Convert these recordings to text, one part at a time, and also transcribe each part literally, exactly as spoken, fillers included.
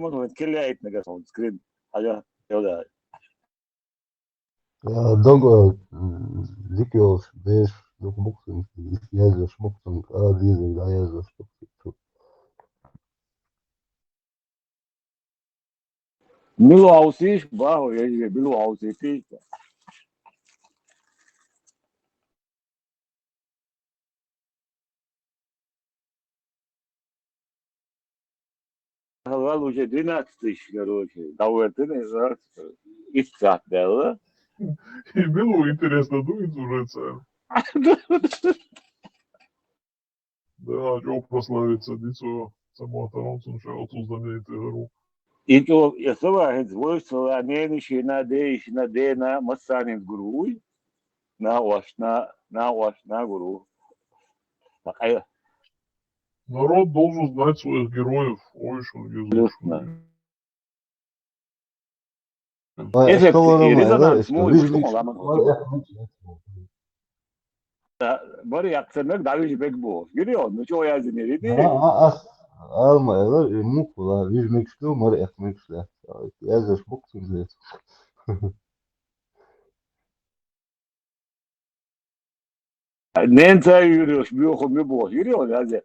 Ма вай киллаьйтнагара хьуна скрин. Хьажа, йола. Э, дага, м, дика йолуш, беш, дукха буксанг, язъеш буксанг, а, деза, да, язъеш буксанг. Мила хьовсийша, бахо, ежи, мила хьовсийша. Хьалвал уже двенадцать тысяч, короче, довольно, исцат белла. И было интересно, думает уже царь. Да, чё прославиться, дицо, самооторонцун, что отсюда знаменитый гору. И то, я сова, хенц войсала, ненишина, дейшина, дена, массанин гуруй. На ош, на, на ош, на гуру. Такая. Народ должен знать своих героев. Ой, что абсолютно. Эффект, резонанс, муй, муй, муй, муй. Бара яккха мегаш вижа бег бохуш. Гири он, ну чё я зимери? А, а, ас, алма, эла, и мух ла, вижа мегаш ду, мара яккха мегаш ла. Язъеш буксанг. Ненца юриш, бюху ми боху, юри он азе.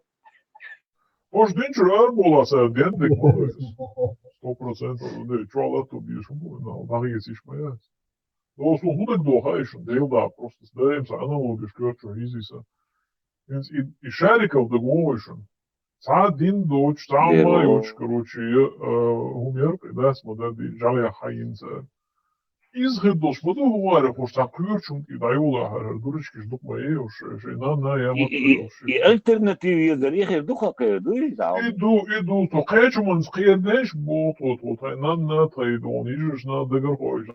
Ош динчур арбола са дендик, сто процентов, да, чё ала то бишум, на, баги сиш моя. Досу худак доха ишун, дел да, просто даем са аналогиш, короче, изиса. И, и шариков да гошун. Цхьа дин доцуш, цхьа ма йоцуш, короче, э, хӀума яра, дас ма дади, жагӀа хьаийна цара. Иза хир долуш ма ду хӀума, хӀуш цхьа кхоьручун тӀе дӀайолахьара, хӀара дурачкаш дукха ма е, хӀуш, шайн нанна я ма кхоьру, хӀуш. И альтернатива езар, и хир ду хьан кхера, дуй, иза? И ду, и ду, со кхечу манца кхердеш боху тхо, тхо, тхайн нанна, тхайн дона, йижаршна дагар хойша.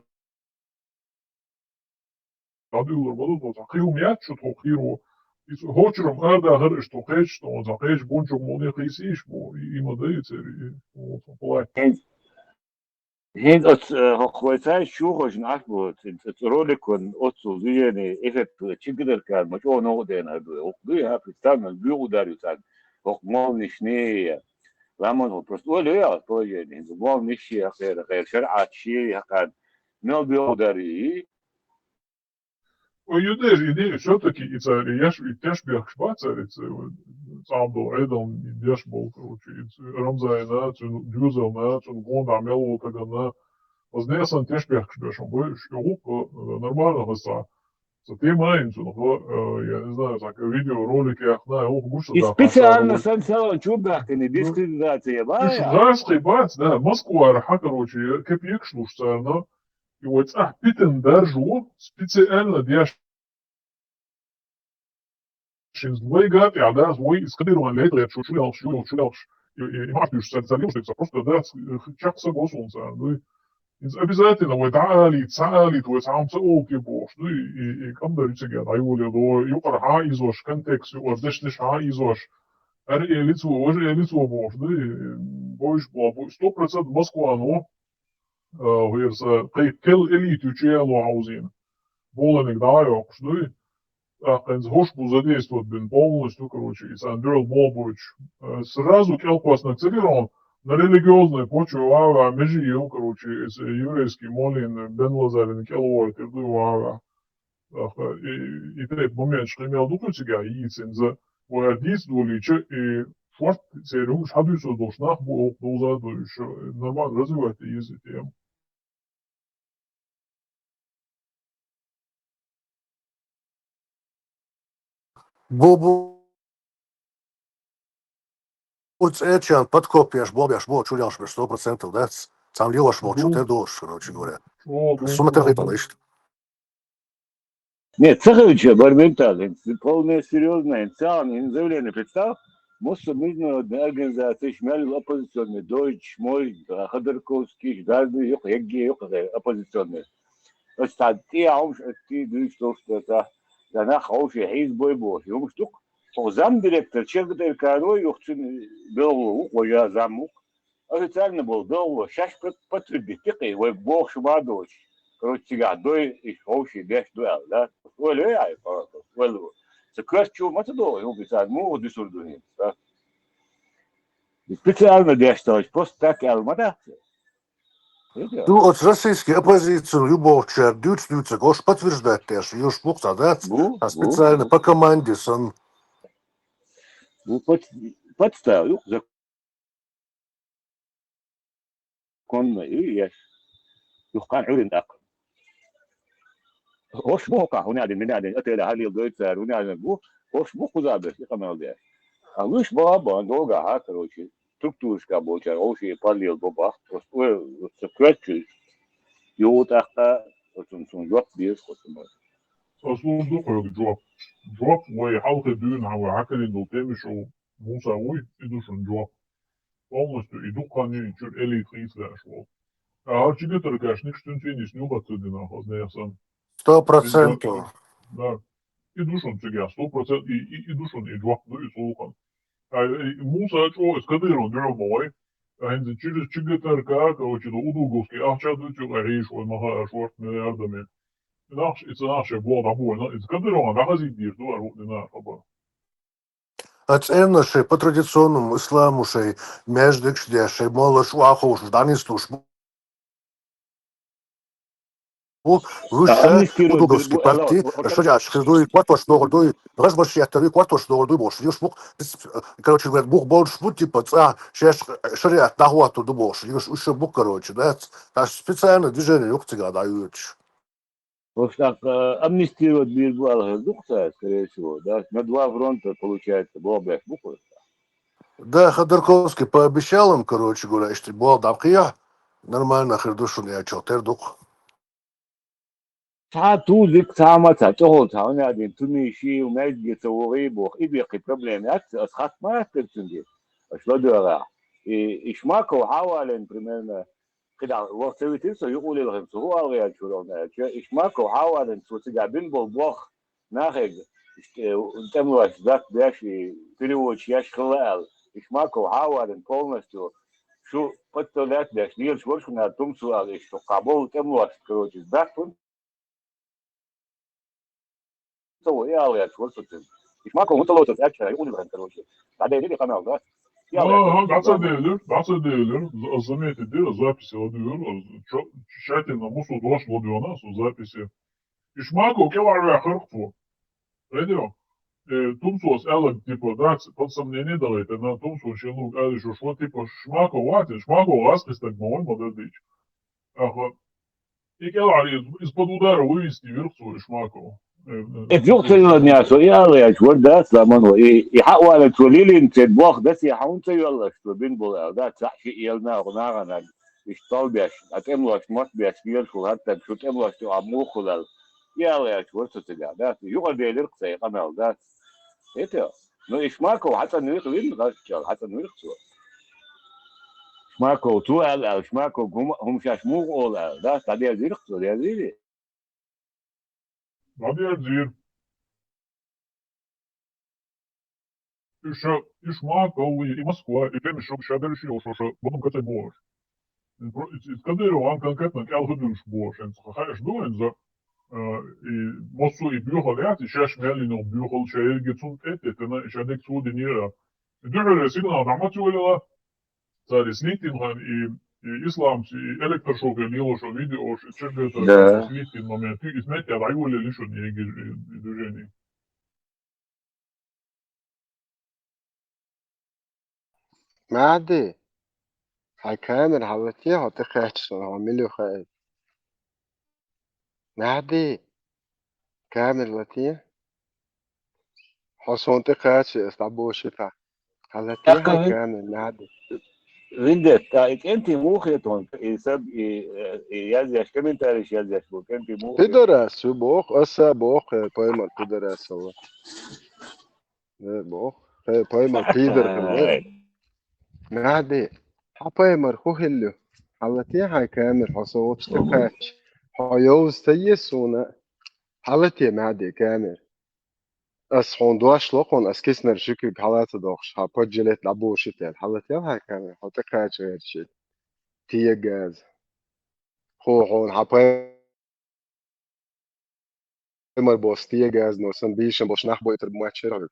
ДӀадуьйлур бу, тхо кхин хӀума яц шу тхо кхийро. Иза хӀокхарам ардахар, иштта кхечу тхуна, кхечу бунчух муне кхийсийш бу, и, и ма дай церан, и, вот, платье. ХӀинца, хӀинца оцу, э, хӀокху вай цаьрца чухуьйшина Ӏаш бу, оцу роликан оццул движение, эффект чиггидар кар, ма чӀогӀа новкъа дена хӀара ду. ХӀокху дуй, хӀа, представь, буьйху дар ю царна, хӀокху молнишний, ламан хӀу просто, оля, я, положение, хӀинца молниший хьакхера, хьакхера, шарӀат ший хьакхарна, мел буьйху дар ю, и, Ой, ю деш, и де, всё-таки и цара, и яш, и теш бехкаш бац цара, и ц-, цӀа бу, Ӏедална и деш болу, короче, и ц-, Рамзайна, цуьнан доьзална, цуьнан гондахь мел волу таганна, оцу несан теш бехкаш беш хӀума бу, и гӀуллакх, э, нормально хаза цхьа, цхьа тема а йина цунах, э, я не знаю, цхьа видеоролик яхна, гӀуллакх гуш ца И даха, специально цхьа сан салон чубахкани, ну, дискредитация, ну, бая? ГӀазкхий бац, да, Москвара хьа, короче, кепекаш луш царна, И вай цӀахь питана даржо специально деш. Шин вай гатӀехь дац, вай иза кадирван лейтгӀерчу шу ялхаш, шу ялхаш, шу ялхаш. И, и, и махтуьш цара, цара юхаш тӀе ца просто дац, чекх са госун царна, дуй. Иза обязательно вай дӀаалийта, ца алийта, вай цхьа хӀума ца олу те бохуш, дуй. И, и, и кӀамдар ю цига дӀайолаело, юкъара хьан изош, контекст юкъара, дешнаш хьан изош. Ара элиц ву, важа элиц ву бохуш, дуй. Бойш бо, бу, сто процентов Москвано. А, вирса, кхин кел элита ю чу яло хьовзийна. Боланиг дӀа а йоккхуш дуй. ТӀаккха хӀинца хӀуш бу задействовать бина полностью, короче, и царна дуьхьал боху буьйцуш. А, сразу кӀел кхоьссинарг ца гира хьуна, на религиозной почве ван а ван, межи ю, короче, иза еврейский моллин Бен Лазарин кӀел вохуьйтур дуй ван а ван. Аха, и, и тайпа моменташ кхин мел ду кху цигахь йийцина за, вай дийца долийча, и шорт церан хӀумаш хьадуьйцур долуш нах бу, оха дуза а дуьйш, нормально развивать еза и тема. Бу, бу, бу цӀечан подкоп еш, бом еш, бо, чу лелаш беш, сто процентов, да? Цам лелаш бо, чу Бу. тер долуш, короче говоря. О, бу, Сумма бу, тер бу. хитала ишт. Нет, ца хилча, бар ментал, полное серьёзное, царна, заявление представь, массо международная организация, мел оппозиционный, Дойч, мой, Ходорковский, разные, юкъа, егге, юкъа, оппозиционный. Аса цхьа тӀе хьовш, аса тӀе дуьйцуш долуш, аса, аса нах хьовш, хьийза бой бохуш, хӀумаш ду-кх. Хьо замдиректор, чергдаркаро, юха цуьнан белгало ву-кх, вай жа зам ву-кх. Официально болу белгало, шаьш пот-, подтвердить диккхий, вай бохуш ма доцуш. Короче, цигахь дой, и хьовший деш ду аьлла, да? Ойла вай, ай, ойла ву. Ца коьрта чу ма ца догӀу, хӀума ца муха дуьсур ду хӀинца, да? Специально деш дац, просто так аьлла ма дац. Видишь? Ну, оцу российский оппозицию любого человека дюц дюцаг, ош подтверждать деш, юш бух ца дац, Бу, а бу, специально бу. По команде сан. Бу под-, подстава, юх, законно, и еш. Юх кан Ӏуьрин тӀаккха. Ош бу хӀокхахь, хӀунадин, минадин, отеля хьалил дойтар, хӀунадин бу, ош бу кхуза беш, и къамел деш. А луш баба, долга хьа, короче, структурашка болчар, ош и параллел бабах, просто, ой, со квет чуз. Ю тӀаккха, оцун сун жоп беш, оцун. Со служу хьоьга жоп. Жоп, вай хьалхе дуьйна, хьан вай хьакарин долу тема шу, Муса вуй, и ду шун жоп. Полностью и дукха хан и чуьра элита хийцалаьаш волу. А хӀара чигатар кашник шуьнца винийс нюхац ца дина, хаза нехан. Сто процентов. Да. И ду шун цигахь, сто процент, и, и, и ду шун, и жоп ду, и слухам. А, и, и Муса чӀо, и Кадыров дуьхьал ма вай. А хӀинца через чигатар ка, короче, до Удуговский ахча ду, цу къахьийш, ой, маха, а шорт миллиардами. И нахш, и ца нахш, бо, да, бо, и ца Кадыров, да, хазий дир, ду, а ру, дина, хаба. А цӀена шай по традиционному исламу шай маьждигаш деш, шай моллаш вахуш, дӀанислуш бу. Вуьш А, ша амнистировать удуговский бу, алло, парти, вот, вот, шо яш, хир дуй, квартош догӀур дуй, гӀажмаш яттар дуй, квартош догӀур дуй, бош, юш бух, короче говоря, бух болуш бу, типа, цӀа, шеш, шариат дӀахӀотту ду, бош, юш, уьш бух, короче, да, аш специально движение юх цига дӀаюьрташ. Просто так, э, амнистировать бийр бу аьлла хир ду-кх цара, скорее всего, да? На два фронта, получается, боху беш бу-кх. Да, Ходорковский пообещал им, короче говоря, что боху дӀакхехьа, нормально хир ду шуна, я чё, тера ду-кх. Цхьа тузик, цхьа ма ца, чӀогӀа ца, хӀунда аьлча туми ши, маьждиге ца вогӀий боху, и бехкий проблема яц, ас хатта ма аттар цуьнга. Аш ладоьгӀахь. И, и Шмаков хьавален, примерно, кхидӀа ваха ца витира со, юкъа лелхина со, хӀун ала гӀерташ вара аьлча, Ишмаков хьавалан цо цига бина болу болх нахега, э, тӀемалошца датта деш и переводчик еш хилла аьлла. Ишмаков хьавалан полностью шу подставлять деш, лелаш вара шуна аьлла, Тумсо аьлла, иштта хьокхахь болу тӀемалошца, короче, датта хӀунда ца во, и ала гӀерташ вара со цуьнга. Ишмаков хӀунда ца лоцург аьлча, и уллера, короче. ДӀаделира и къамел, да? И ала гӀерташ вара со. ДӀа ца делира, дӀа ца делира. З-, заметить дира, записи ладуьйгӀира, чо-, тщательно мусо дош ладоьгӀна со записи. Ишмаков кӀелхьарваьккхира-кх цо. Видео? Э, Тумсос аьлларг, типа, да, ц-, под сомнение далайта, но Тумсо шен луг аьлла шо, шо, типа, Шмаков вац, Шмаков гӀазкхи стаг ма вай, ма дара дийча. Аха. И кӀелхьара из, из под удара вывести вира-кх цо Ишмаков. Э, э, Эцу юкъа ца йоьллина со, и ала гӀерташ вара, да, Сулайман вай. И, и хьа а валар цо лелийна церан болх дац, и хьуна ца йоьллуш, цо бина болу аьлла, да, цхьаъ шиъ елла нахана, нахана, иштта тол беш, а тӀемалошца мотт беш, лелаш волу хӀара стаг, шу тӀемалошца тӀе а муха хуьлу аьлла. И ала гӀерташ вара со цига, да, юкъара делира-кх цо и къамел, да. Эта, ну, и Шмаков хьацӀанвира-кх, вина гӀазкхичал хьацӀанвира-кх цо. Шмаков цо аьлла, аьлла, Шмаков хӀума, хӀума шаьш муха олу аьлла, да, дӀадерзира-кх цо, дерзийрий? ДӀадерзийра. Уьш, Ишмаков, и Москва, и тӀемаш шу ша берриш йолуш, шу бакъам кацай бохуш. Иза про-, иза, иза Кадырован конкретно кӀел хӀун дуьллуш бохуш, хӀинца хаьаш ду вайн за, а, и массо а и боьхалла яц, и шаьш мел йина боьхалла, ша ерриге цунна тӀе а теттина, и ша дерг цо динера. И дуьхьале сигнал дӀа ма ца йолийла, цара и Слитин хан, и, и Исламс, и электрошокер лелош видеош, и чергайтар Да. Слитин момент, и иза меттехь дӀайолийла шуна и, и, и движение. Маьхьди, хьайн камера хьалатехьа, хьо тӀекхаьчча суна, хьо мила ю хаийта. Маьхьди, камера латехьа. Хьо суна тӀекхачча, ас дӀабошуьйтахь. Хьалатехьа хьайн камера, Маьхьди. Виндет, а и кӀентий муха хета хьуна, и саб, и, э, и язъеш, комментарийш язъеш бу, кӀентий муха хета? Пидорас ю боху, аса боху, э, пойман пидорас ю. Э, боху. Э, пойман пидор хила. Ай. Маьхьди, хьан поймар хӀун хилла ю? Хьалатехьа хьайн камера, хьо со воцу тӀекхаьчча. Хьо йовза ца еза суна? Хьалатехьа, Маьхьди, камера. Ас хьуна дош ло хьуна, ас киснар ши куьг хьала ца дохуш, хьан поджилет дӀабошуьйтаьлла. Хьалатехьа хьайн камера, хьо тӀекхача гӀерташ. Тегаз. Хьо хьуна хьан пой- Амар бос тегаз, но сан бийшан болуш нах бойтар бу маччара хьуьга.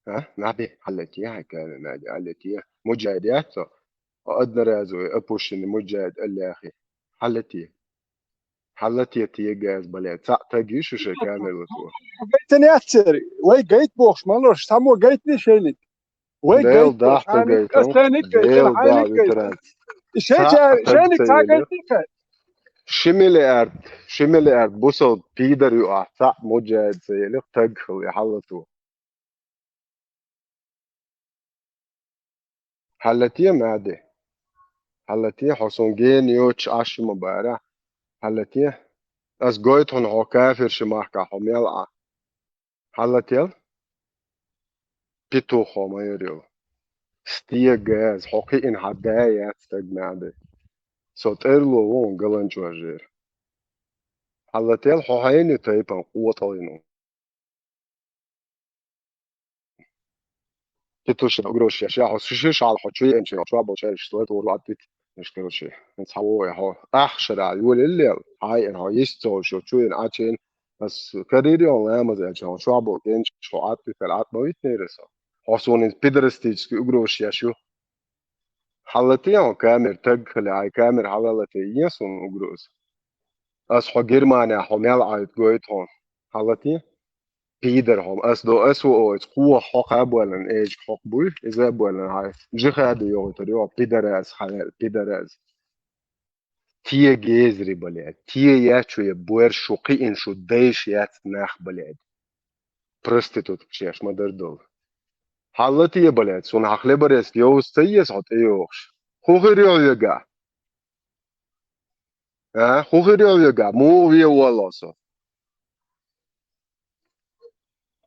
А? Набе, хьаллатехьа, кана, нади, хьаллатехьа. Муджахид яц со. Одноразовый, опущенный муджахид Аллахи. Хьалатий. Хьалатий тегаз, блядь. Цхьаъ таг йиш ю шайн камеру тӀа. Гайтан яццари. Вай гайт бохуш, малош, само гайтни шайник. Вай Дел гайт бохуш, дахьа хьайник, гайтан. Ас шайник гайтан, Дел хьайник да гайтан. Витрат. Шай Цхьаъ ча-, таг шайник ца цхьа елира. Гайтни ха. Ши миллиард, ши миллиард бусалба пидар ю ахь, цхьаъ муджахид ца елира, таг хила и хьалату. Хьалатий, Мади. Хьалатий, хьо суна гена йоцуш Ӏаш ма бара. Хьалатий. Ас гойту хьуна хьо кафирши махкахь хьо мел Ӏа. Хьалател. Петух хьо ма яр йолу. Стегаз, хьо кхиъна хьан да яц стаг, Мади. Со тӀерло ву хьуна галанчожера. Хьалател, хьо хьайна тайпана къотӀалйина. Титушна угроза еш, я хьо ши-ши шал хьо чу еанча, хьо чохь болчаьрга слот вур ватвит. Иш, короче, хӀинца хьан вогӀу хьо? Ахшара йолаллел, хьайна хьо йист ца хьо чу еана Ӏачийна. Ас карийра йолу ламаз аьлча, хьо чохь болу кӀенчаш хьо Ӏатвитар Ӏат ма витнера со. Хьо суна иза пидорастический угроза еш ю. Хьалатий хьо камер таг хили, хьайн камер хьалалатий, ен суна угроза. Ас хьо Германия хьо мел Ӏайта гойту хьуна. Хьалатий? Пидар хьо, ас до, ас ву оцу кхо хьо кхабойлан, эжга хьокху буй, иза а бойлан хьай. Джихади йогӀуьйтур йо, пидараз, хьан пидараз. Те гезри, блядь, те яц шу я боьрш шу кхиъна шу дайш яц нах, блядь. Проституткаш еш ма дар долу. Хьалла те, блядь, суна хьан хлеборезка йовза ца еза хьо тӀейогӀуш. ХӀун хир ю хьоьга? А? ХӀун хир ю хьоьга? Муха вен волло со?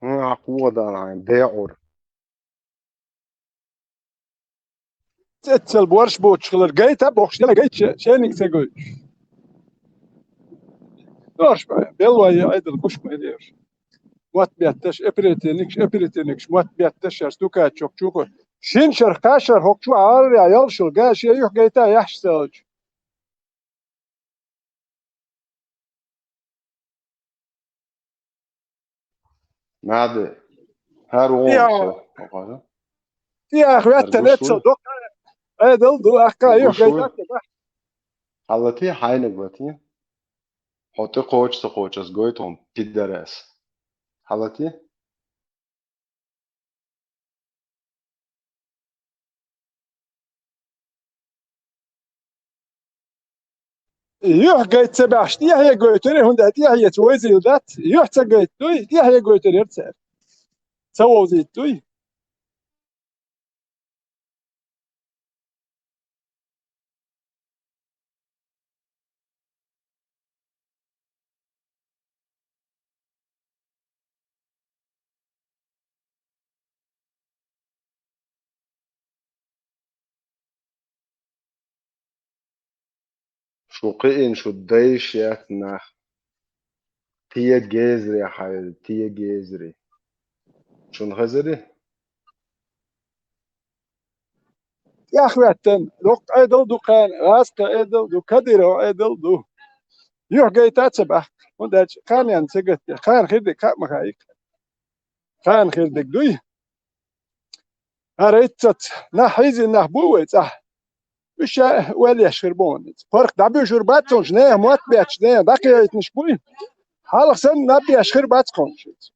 ХӀун, хьан кхо дан хьайн, дегӀур. Цецал борш боцуш хилар гайта, бохуш дела гайта, шениг ца гойтуш. Дорш бай, белвай, айдал гуш ма деш. Мотт бетташ, эпретеникш, эпретеникш, мотт бетташ, шар стукачок чуху. Шин шар, кхашар, хокчу, аря, ялшил, га, шен юх гайта, яхш салч. Наде. ХӀара вон Я. Со. Охара. Я, хӀара хветтан гуш эцо вуй? Докъа. Э, дал ду, ахка, Гуш юх вуй? Гайта, ба. Хьалати, хьайниг лати. ХӀотӀи кхочу, со кхочу, ас гойту хьуна, пидорас. Хьалати? Юьхь гайта ца баьхьаш, тӀехье гойтур, хӀунда тӀехье ца вайзийла дац, юьхь ца гайта дуй, тӀехье гойтур яр цара. Ца вовзийта дуй. Шу кхиъна шу дайш яц нах. Тия гезри хьайла, тия гезри. Шун хазари? ТӀехветтан, доккха Ӏедал ду кхана, гӀазкха Ӏедал ду, Кадыров Ӏедал ду. Юьхь гайта ца бахка, хӀунда аьлча кхана ян ца гатде, кхана хир де кхаъ ма хаьа. Кхана хир дерг дуй. ХӀара иццац, нах хьийзина нах бу вай цӀахь. Уьш ша ваьлла еш хир бу хьуна иза. Парк дӀабуьйшур бац хьуна, нехан мотт бетташ, нехан дӀакхайкхийтинаш буй. Хьалха санна наб еш хир бац хьуна шуьца.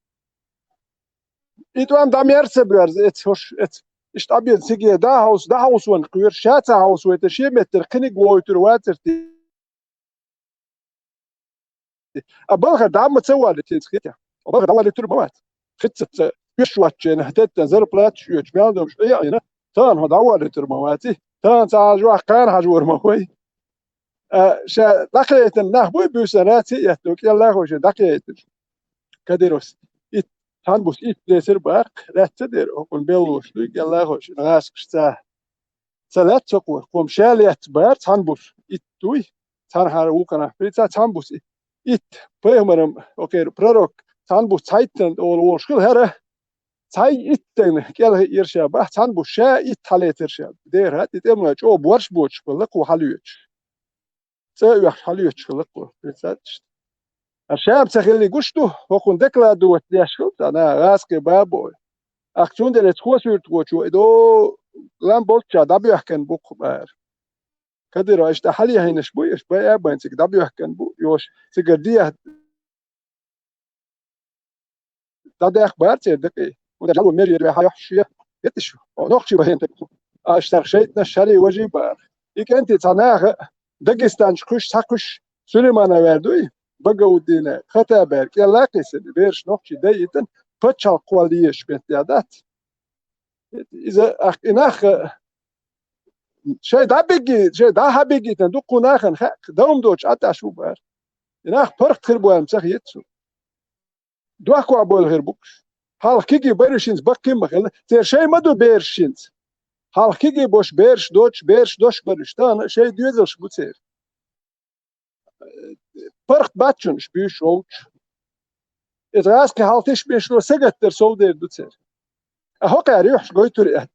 И тӀом дӀа мер ца боьрза, эца хӀорш, эца. Иштта Ӏабен циге дӀа хьовса, дӀа хьовса ван кхоьру, ша ца хьовса вайтар, шен меттара кхиниг вогӀуьйтур вацар те. А балха дӀа ма ца валли, тенца хетя. Балха дӀаваллийтур ма вац. Хица ца оьшуш ваччена, теттан зарплаташ оьцуш, мел домаш Ӏе а Ӏийна, тахана хьо дӀаваллийтур ма ваций, тахана ца хьажа ваха, кхана хьажа вар ма вай. А, ша дӀакхайкхийтина нах буй буьйсанна, ци а этто, кӀелла а хойшина дӀакхайкхийтина. Кадыровс итт, цхьана бус итт десар баккха, лаьцна дера, хӀокхунна беллалуш дуй, кӀелла а хойшина, гӀаскаш ца. Ца лаьцна со кхо, кхо-м ша лаьцна бара, цхьана бус итт дуй, цхьанхьара вукханахь пица, цхьана бус итт. Итт, пайхамарам, окей, пророк, цхьана бус цхьайттан тӀе волу волуш хила хӀара, цхьай иттан кӀел хиира ша бахь, цхьана бус ша итт хьалецира ша. Дера, тӀе тӀемалой чӀогӀа борш боцуш хилла кхо хьалоьцуш. ЦӀа а оьхуш хьалоьцуш хилла кхо, пецаташ. А ша-м ца хилли гуш ду, хӀокхунна декладу ват деш хила цхьа, на, гӀазкхи бабой. Ахь цундела эцу хо суьртахочо, и до, лам болчча дӀабоьхкан бу кху бара. Кадыров, иштта хьалъяхьинаш бу, иштта бай а байн цига дӀабоьхкан бу, йош, цигара дехьа дӀадаьккха бара церан дакъий. ХӀунда аьлча жало меже ваьхьа йохьуш я, хеташ, о, нохчий ваьхьа тӀаккха. Аш царах шайтӀанаш шаре важий бара. И кӀентий цхьа наха Дагестанчу кхуьш, цхьа кхуьш Сулеймана вер дуй, Багауддина, Хатабер, кӀелла а кхийсина, бераш нохчий дайийтина, пачхьалкх кхолла езаш бетта дац. Иза ахь и нах шай дӀабигги, шай дӀахьабиггийтина дуккху нахана хаьа, давам доцуш Ӏатташ ву бара. И нах паргӀат хир бу аьлла ца хета цу. Дохко а бойла хир букш. Хьалха киги бариш хӀинца баккхий ма хилла. Церан шай ма ду бераш хӀинца. Хьалха киги бош бераш доцуш, бераш дош бариш. Тахана шай доьзалш бу церан. ПаргӀат бац шуна уьш буьйш вовчу. Иза гӀазкхи хьалха тиш беш ло сагатдар сов дер ду церан. А хӀокхара юьхьаш гойтур аьлла.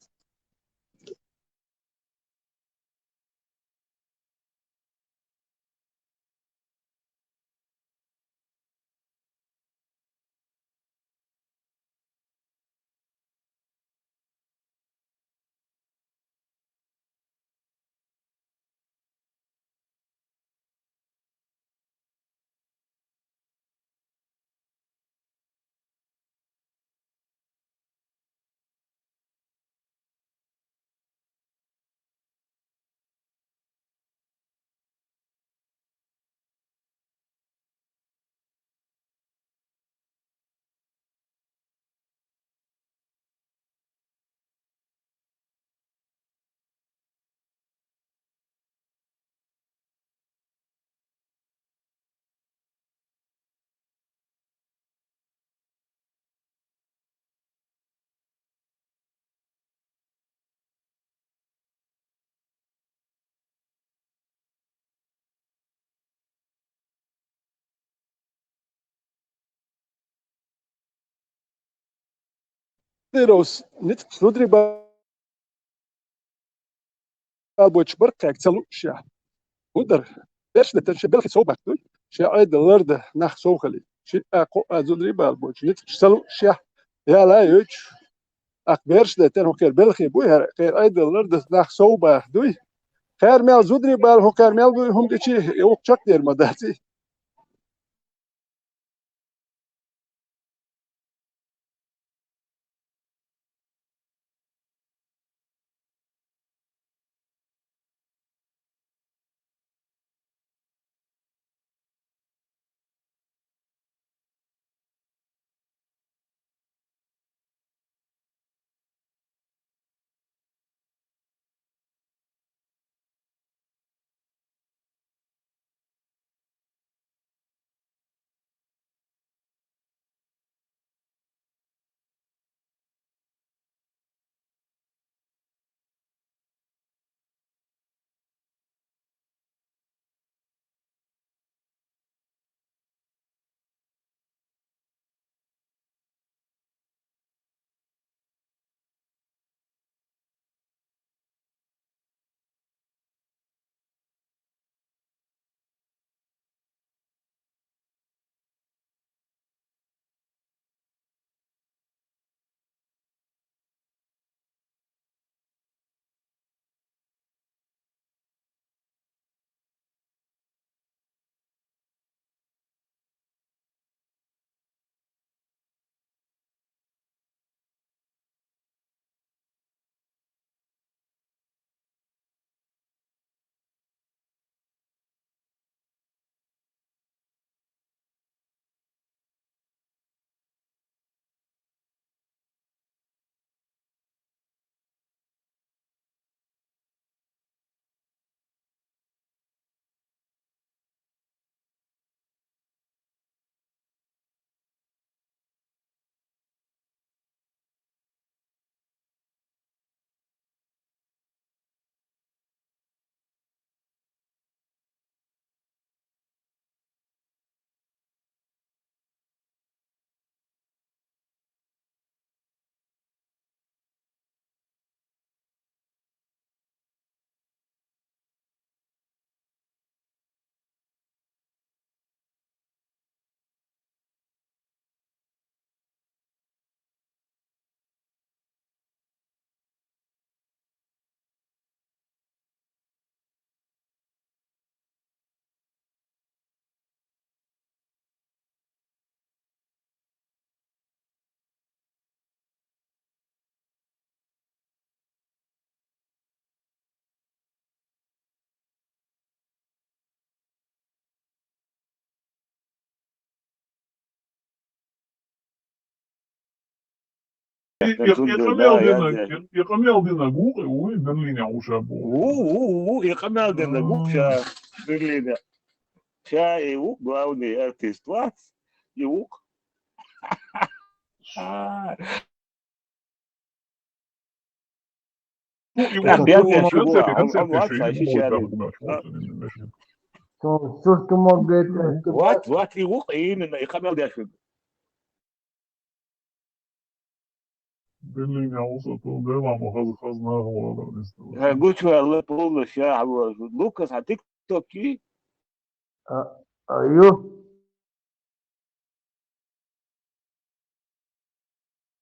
Дировс ницкъ зударий бал боцуш баркхег ца лууш я. ХӀун дара? Берш деттар ши белхи сов баккхуй, ши айда ларда нах сов хали. Ши а кхо а зударий бал боцуш ницкъаш ца лууш я. Яла йойтуш. Акх берш деттар хӀокхер белхи бу, хӀер, хӀер айда ларда нах сов бах дуй. Хер мел зударий бал, хӀокхер мел буй, хӀума дичи, юкъ чакхдер ма даци. Э, э, къамаьл динарг, э, э, къамаьл динарг ву-кх, ву, Берлине хьуша бу. Ву, ву, ву, э, къамаьл динарг ву-кх ша Берлине. Ша и ву-кх главный артист вац, и ву-кх. А. Ну, и Нах, вот бел концерт, беш концерт, ву, концерт он, он вац, ещё а не ши будет, чарли. Там, там, там, там. Со, со, что мог говорить, что Вот, вот, и ву-кх, именно, и къамаьл деш ву. Берлине хьуша ту, дела ма хаза, хаза нах вала, Э, гучвала полностью, а, вот. Лукас, а тиктоки? А, а, ю?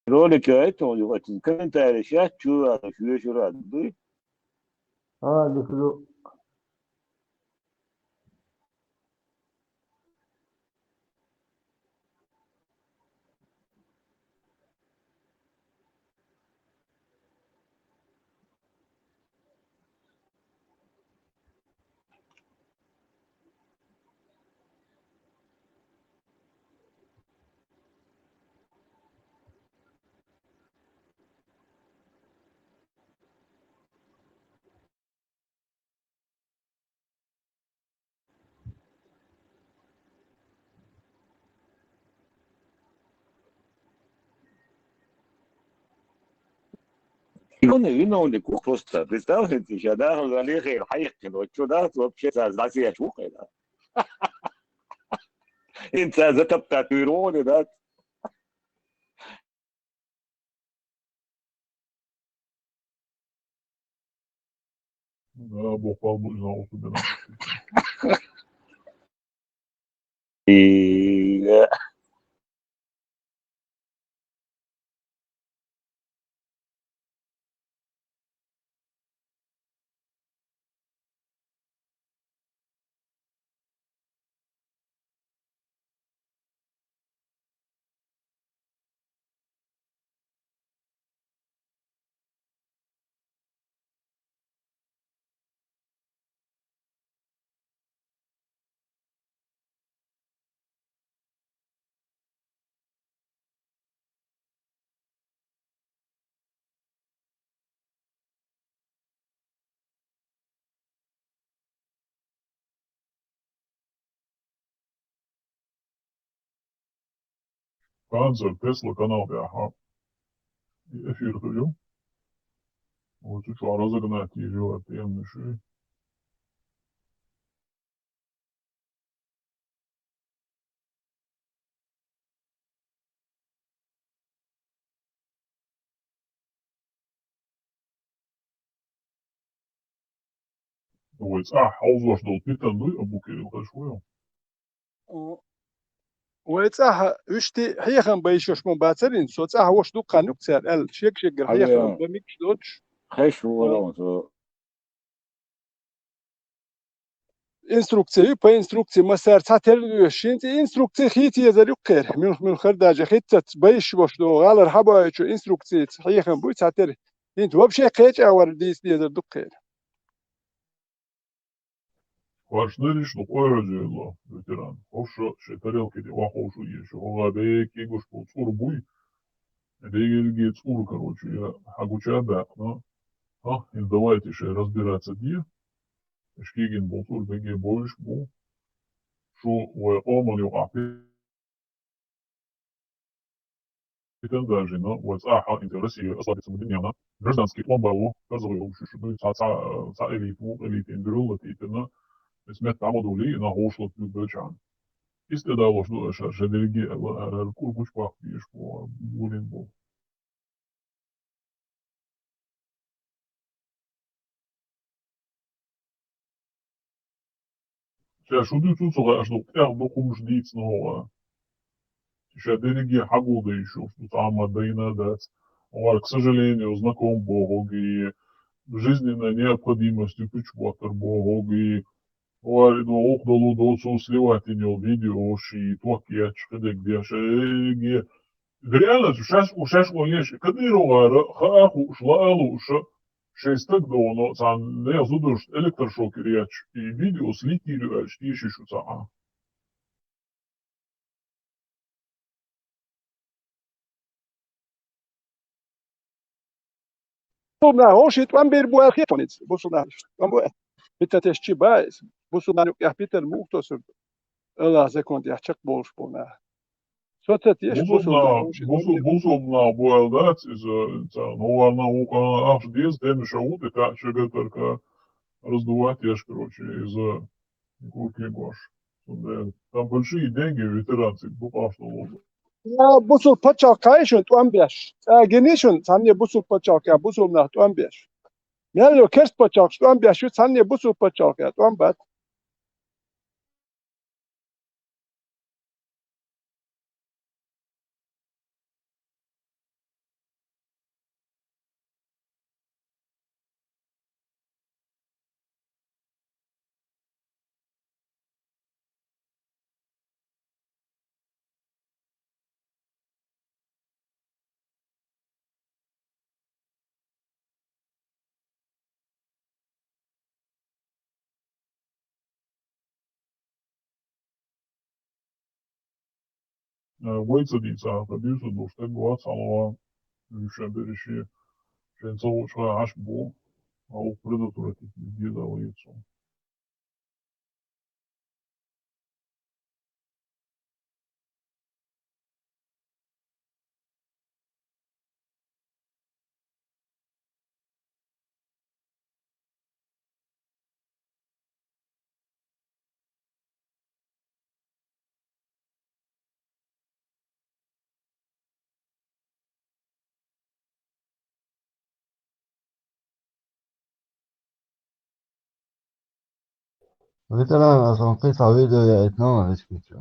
Ролик это у него, это комментарий сейчас, чё, а, ещё раз, да? А, люблю. Виновник, виновник ву-кх просто. Представь, ты ща, да, он залез, хьайкхина, вот чё, да, вообще, за, за себя чё, да? Инца затоптать, да? Да, Бог пал будет за ухо, да. И, э, Канцер Тесла канал тӀехь эфир хир ю. Вот цу чохь разогнать йийр ю, а тема шу. Вай цӀахь хьовзош долу питана дуй, Абу Кирилл, хезаш вуй? О, вай цӀахь уьш ти хьехам бан йиш йолуш ма бацара хӀинца, со цӀахь волуш дуккха хан ю-кх цара аьлла, шег-шеггара хьехам бан мегаш доцуш. Хезаш ву вара со. Инструкция ю, по инструкции массара цхьатерра а доьшуш, хӀинца инструкция хийца езар ю-кх кхера. Муьлх-муьлхара даже хӀинццалц бан йиш болуш догӀу гӀалара хьабоуьйтучу инструкцица хьехам буй цхьатерра. ХӀинца вообще кхечу агӀор дийца дезар ду-кх кхера. Хьоьжуш дерриш ду къойгӀа жийло, ветеран. Ховша шайн тарелки тӀе охьаховшу еза, шу хӀогӀа деккий гуш болу цӀур буй. Дегерге цӀур, короче, я хьагуча а баьккхина. А, хӀинца давайте шайн разбираться де. Ишкегина болу цӀур меге бовлуш бу. Шу вай къоман юкъахь питана дажийна, вай цӀахь хьал хӀинца Россия, аслабица ма динна, гражданский тӀом бало, карзахой йолуш шу дуй, цхьа, цхьа, цхьа элита, вукху элита, дуьралла тӀе йитина, иза метта дӀа ма довлий, и нах вовшалла дуьйр белчахьана. Иза тӀедалош ду аша, ша дерриге а, ара кӀур гучубаккха дезаш бу, гулин бу. Ша шу дуьйцу ца хаьа, аша дукха тӀех дукха хӀумаш дийцина хӀогӀа. Ша дерриге хьагулдайш йолуш ду, цхьа а ма дайна а дац. ХӀора, к сожалению, знаком бохуги, жизненная необходимость ю пуьчу боттар бохуги, хӀора, и до гӀуллакх долу доцу сливать йина йолу видеош, и ток етташ, кхидерг деш, эге. Реально, шаьш, шаьш ван еш, Кадыровгара хаа хууш, лаа лууш, шайн стаг доно, цхьана нехан зударшна электрошокер етташ, и видео слить йийр ю аьлча, тешаш ю цхьа а. бусулба нах, хӀо ши тӀом бийр бу аьлла хетонец, бусулба нах тӀом бу. Пита теш чи ба, бусулба нах юкъехь питар муха тосур ду? Аллах закон тӀехь чекхболуш болу нах. Со ца теш бусулба нах, бусулба нах бу аьлла дац иза, царна гӀовгӀанна вукхана ахча деза, тема шо ву тӀе таьӀ шагатарка раздувать еш, короче, иза курке гош. Цундела там большие деньги ветеранцы бу къашло. Я бусулба паччахь кхайшун тӀом беш. ЦӀа гини шун, цхьанне бусулба паччахь, бусулба нах тӀом беш. Мел йо керст паччахь тӀом беш ю, цхьанне бусулба паччахь тӀом бац. Вай ца дийцахь, ткъа дуьйцур ду, стаг вац хьалха, уьш шайн берриш, шайн ца волчу хьан Ӏаш бу, а ву предотвратить деза вай цунна. Ветеран, ас хьуна кхин цхьа видео яийта, но, ишкинчу.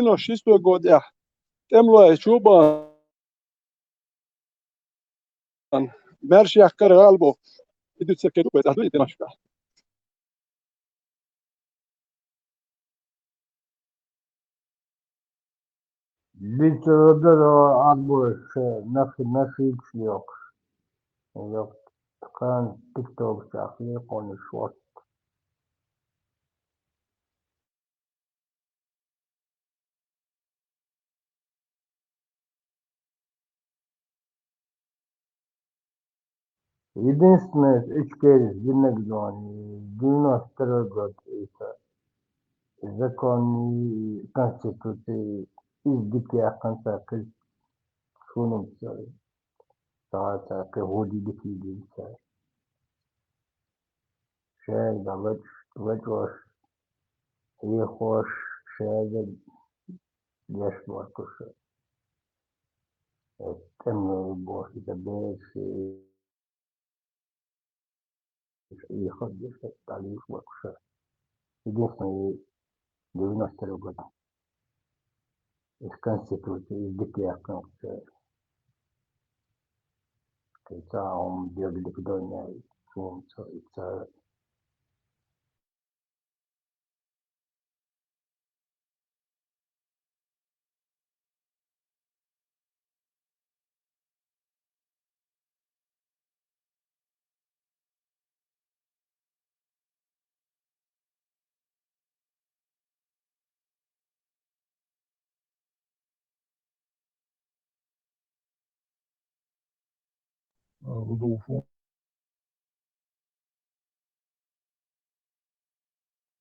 Девяносто шестой годехь тӀемалой чу бан маьрша яккхар гӀала бу. И дуьйцу ца кхету, вай цӀахь дуй и тӀемашка. Дийцаро дара арбоша нахи-, нахийташ лоькхуш. Йоккха тхан тиктокчахь ле кхунаш вац. Единственное, эчкерис динаг дон, девяносто второй год, это закон и конституция из диких конца шунумца, та, та, кхин гӀуди дикий динца. Шайга лач-, лачош, хьехош, шайга деш мартуша. Э, тӀемалой боху, иза бераш, и хӀоддиша, дӀалуьйш ваккхуша. Единственное, девяносто второй год. Из конституции, из дикех конституций. Ца хӀума дегӀ дика дойна, хӀума ца, ца. А, Рудольфу.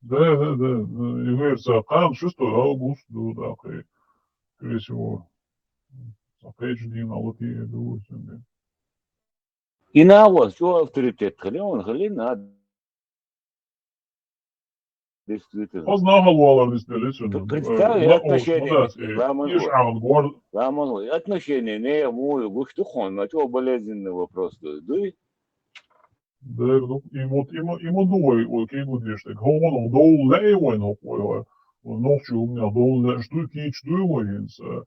Да, да, да, да. И говорит, ца кхана шестой август ду, да, кхе-, скорее всего, ца кхечу дийнахь латийр ду, да. И нагӀос чӀогӀа авторитет хилла, он хилла, надо. Действительно. Хоза нахал валар дистелли цуьнан. Представь, э, отношения, ламан, иш агӀал гор. Ламан, отношения не муй гуш ду хьуна, чо болезненный вопрос ду, дуй? Дер ду, и вот има, има ду вай, вай кегу деш так. Хьо вон довла лей вайн хьо вай, вай. Вон нохчи у меня довла лей, что кич ду вай инса.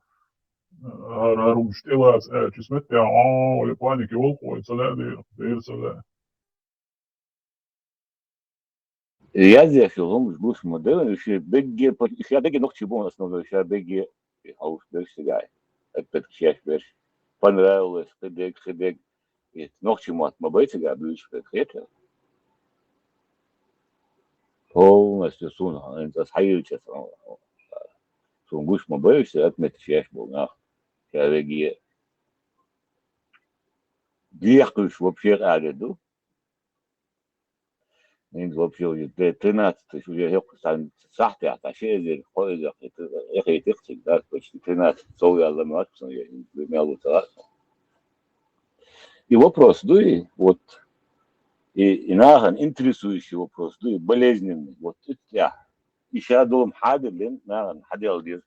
Ар, ар ум штелац, э, чисмет я, а, вай паники вол хой, цале дер, дер цале. Яздеш хӀумаш гуш ма ду, уьш бегге, уьш ша бегге нохчий бу основной, ша бегге хьовш берш цигахь. Опять шеш берш. Понравилось, хи дег, хи дег. И нохчий мотт ма бай цигахь буьйцуш хета. Полностью суна, хӀинца ас хьайилча, суна гуш ма бай уьш, отметка шеш болу нах. Ша бегге. Дехкуьйш вообще къаьда ду. ХӀинца вообще уже т-, тринадцать тысяч уже хӀокху сан сахьтехь, сан ши эзар, кхо эзар, эхийтира цига, да, почти тринадцать, сов яьлла ма вац сан, я, мел ву ца вац. И вопрос дуй, вот, и, и нахана интересующий вопрос дуй, болезненный, вот, и тӀехь. И ша долу хьадиллина, нахана хьаделла деза.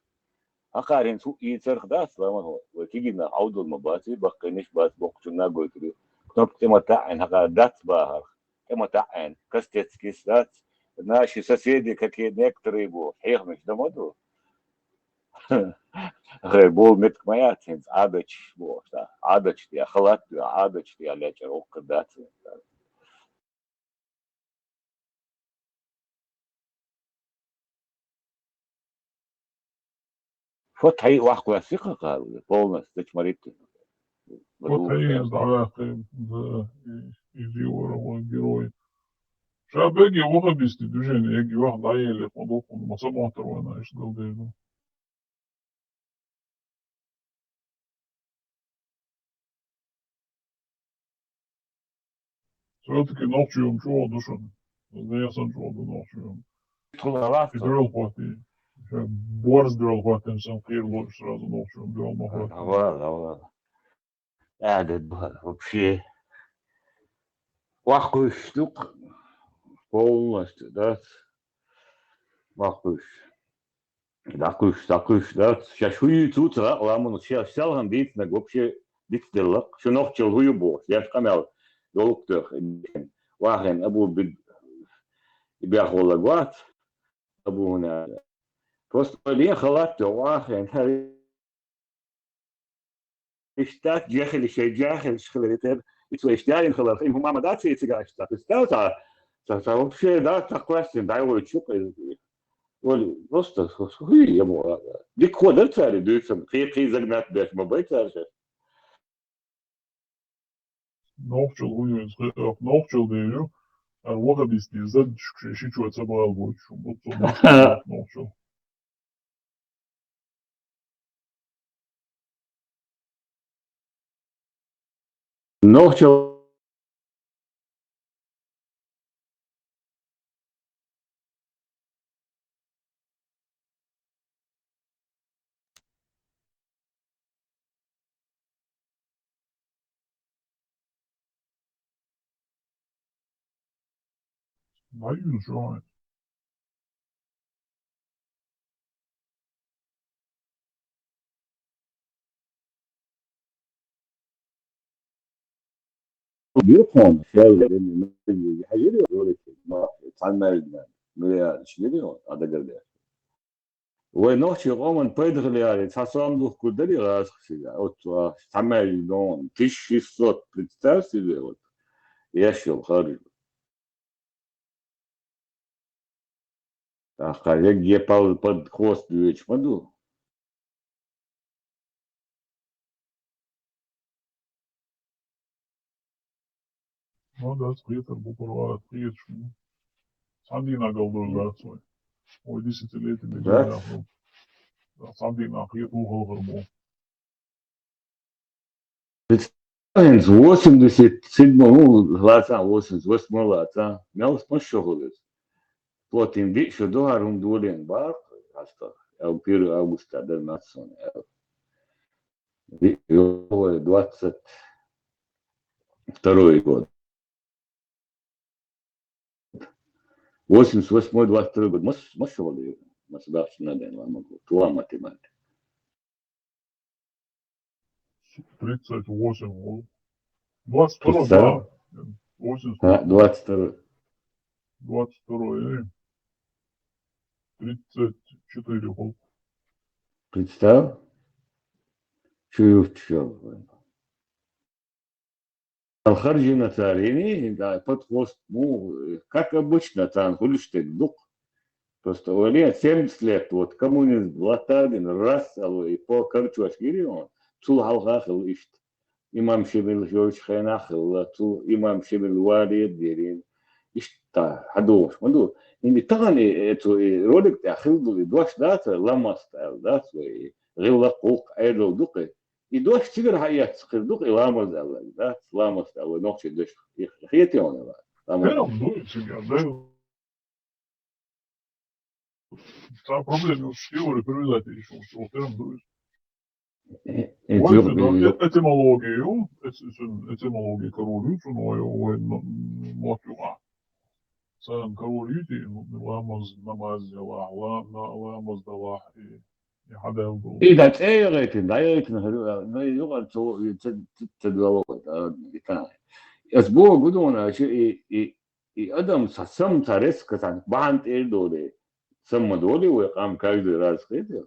Хьакхара хӀинца хӀуъа йийцарх дац, ламан хӀо, вай кегий нах Ӏовдал ма бац, и баккхийнаш бац, боккхачунна а гойтур ю. Кнопка тӀе ма таӀийна, хьакхара дац бахарх, тӀе ма таӀийна, кастецкис дац, наши соседи какие некоторые бу, хьехамаш дан ма ду. Хай, болу меттиг ма яц хӀинца, Ӏадаташ бохуш, да, Ӏадаташ де, халат де, Ӏадаташ де, лечкъара воккха дац. Фу тхьай вахкхоьссий кхакхар, полностью, дачмаритти. Фу тхьай, да, да, и, и зиора ван герой. Ша бегге вахабистийн движение, эгги ваха дӀаеллехь ма ду, ма ца моттар вайна иштта галдер ду. Всё-таки нохчий хӀума чӀогӀа ду шуна. Нехан санна чӀогӀа ду нохчий хӀума. Тхуна лаьцна. И дуьрал хӀоттий. Ша борз дуьрал хӀоттина сан кхийра ло сразу нохчий хӀума дуьрал ма хӀоттий. Авала, авала. Ада бахара вообще. Вахкхуьйсуш ду-кх. Полностью, дац? Вахкхуьйсуш. ДӀакхуьйсуш, дӀакхуьйсуш, дац? Шаьш хӀун юьйцу ца хаьа, ламан шаьш селхана дийцинарг вообще дицделла-кх. Шу нохчалла хӀун ю бохуш, шаьш къамел долу-кх тӀех. Вахийна абу биг-, и бехваллаг вац, абу хӀуна. Просто вай ден халат тӀе вахийна, хӀара Иштта жехили шайн жехилш хиларе тера, и вай иштта ялийна хиларх, и хӀума ма дац и цигахь иштта. Представь, ца, ца, ца вообще, да, ца кхоьссина дӀайгӀуьйтуш ю-кх иза. Оли, просто, хӀуй, ямо, дика хӀо дара цара дуьйцург, кхин, кхин загнать беш ма бай цара шаьш. Нохчалла хӀун ю иза, нохчалла дийр ю, ара вахабистийн заддашка шайн шичой ца бала бойтуш, хӀун бу цо нохчалла. Нохчалла. Ма юьйцу шуна. Бир кхунна шаьлла, хьажир, ма, цхьана маьждигна, ну, я, шнили, а дагардеш. Вай нохчий къоман пайда хиларе, цхьа сом духкур дарий гӀазкхашка? Оцу цхьа маьждиг дон, тысяча шестьсот, представь себе, вот. Еш йолу харжа. ТӀаккха егге пал-, под хвост доьдуш ма ду. Ну да, кхетар бу, кхеташ бу. Цхьана дийнахь галдур дац вай. Вай десятилетиями дийнахь бу. Цхьана дийнахь кхетар бу, хӀалхар бу. Представь, восемьдесят седьмой, ну, лаца, восемьдесят восьмой лаца. Мел спас шо хуьлуш. Плотин диъ шо ду хӀара хӀума долийна бахара, хьаста, первый августа дар нацсон, двадцать второй год. Восемьдесят восьмой, двадцать второй год. Мас, мас шо хуьлу, мас дахча надо, ламагу, туа математика. Тридцать восемь год. Двадцать второй, да. Восемьдесят восьмой. А, двадцать второй. Двадцать второй, э. Тридцать четыре год. Представь. Чё я вчера. Ал харжина цара, да, под хвост, ну, как обычно, царна хуьлуш дерг ду-кх. Просто вале семьдесят лет, вот, коммунизм латтар дина, раз, алло, и по карчош гири он, цул хьалха хилла иштта. Имам Шемал йолчу хенахь хилла, цул имам Шемал вале а дерина. Иштта хьадогӀуш ма ду. ХӀинца тахана и, и, цу, и ролик тӀехь хилла ду, и дош дац, ламаст аьлла дац, вай, и гӀиллакх, гӀуллакх, Ӏедал ду-кх и. И дош цигара хьаэцна хир ду-кх и ламаз аьлла, дац, ламаз аьлла, нохчийн дош хетий хьуна ламаз? Прям дуй цигара, да. Цхьа проблема, уж теория привязать ещё, что прям дуй. Э, э, Вай, э, цуьнан э, э-, этимология ю, эти-, цуьнан этимология карор ю, цуьнан вай, вай н-, н-, нот юкъахь. Царна карор ю те, ну, ламаз, намаз делахь, ла-, на-, ламаз далахь, и И хьадаьлла долу. И да, цӀе яхийтина, дӀаяхийтина хир ю, ну, и юкъара цо, и ца, ца, ца доьлху, а, и тахана. Ас боху гу дуьйна, аша и, и, и адам са-, сам ца реско сан бахьана тӀера долий, сам ма долий вай къам каждый раз хетий.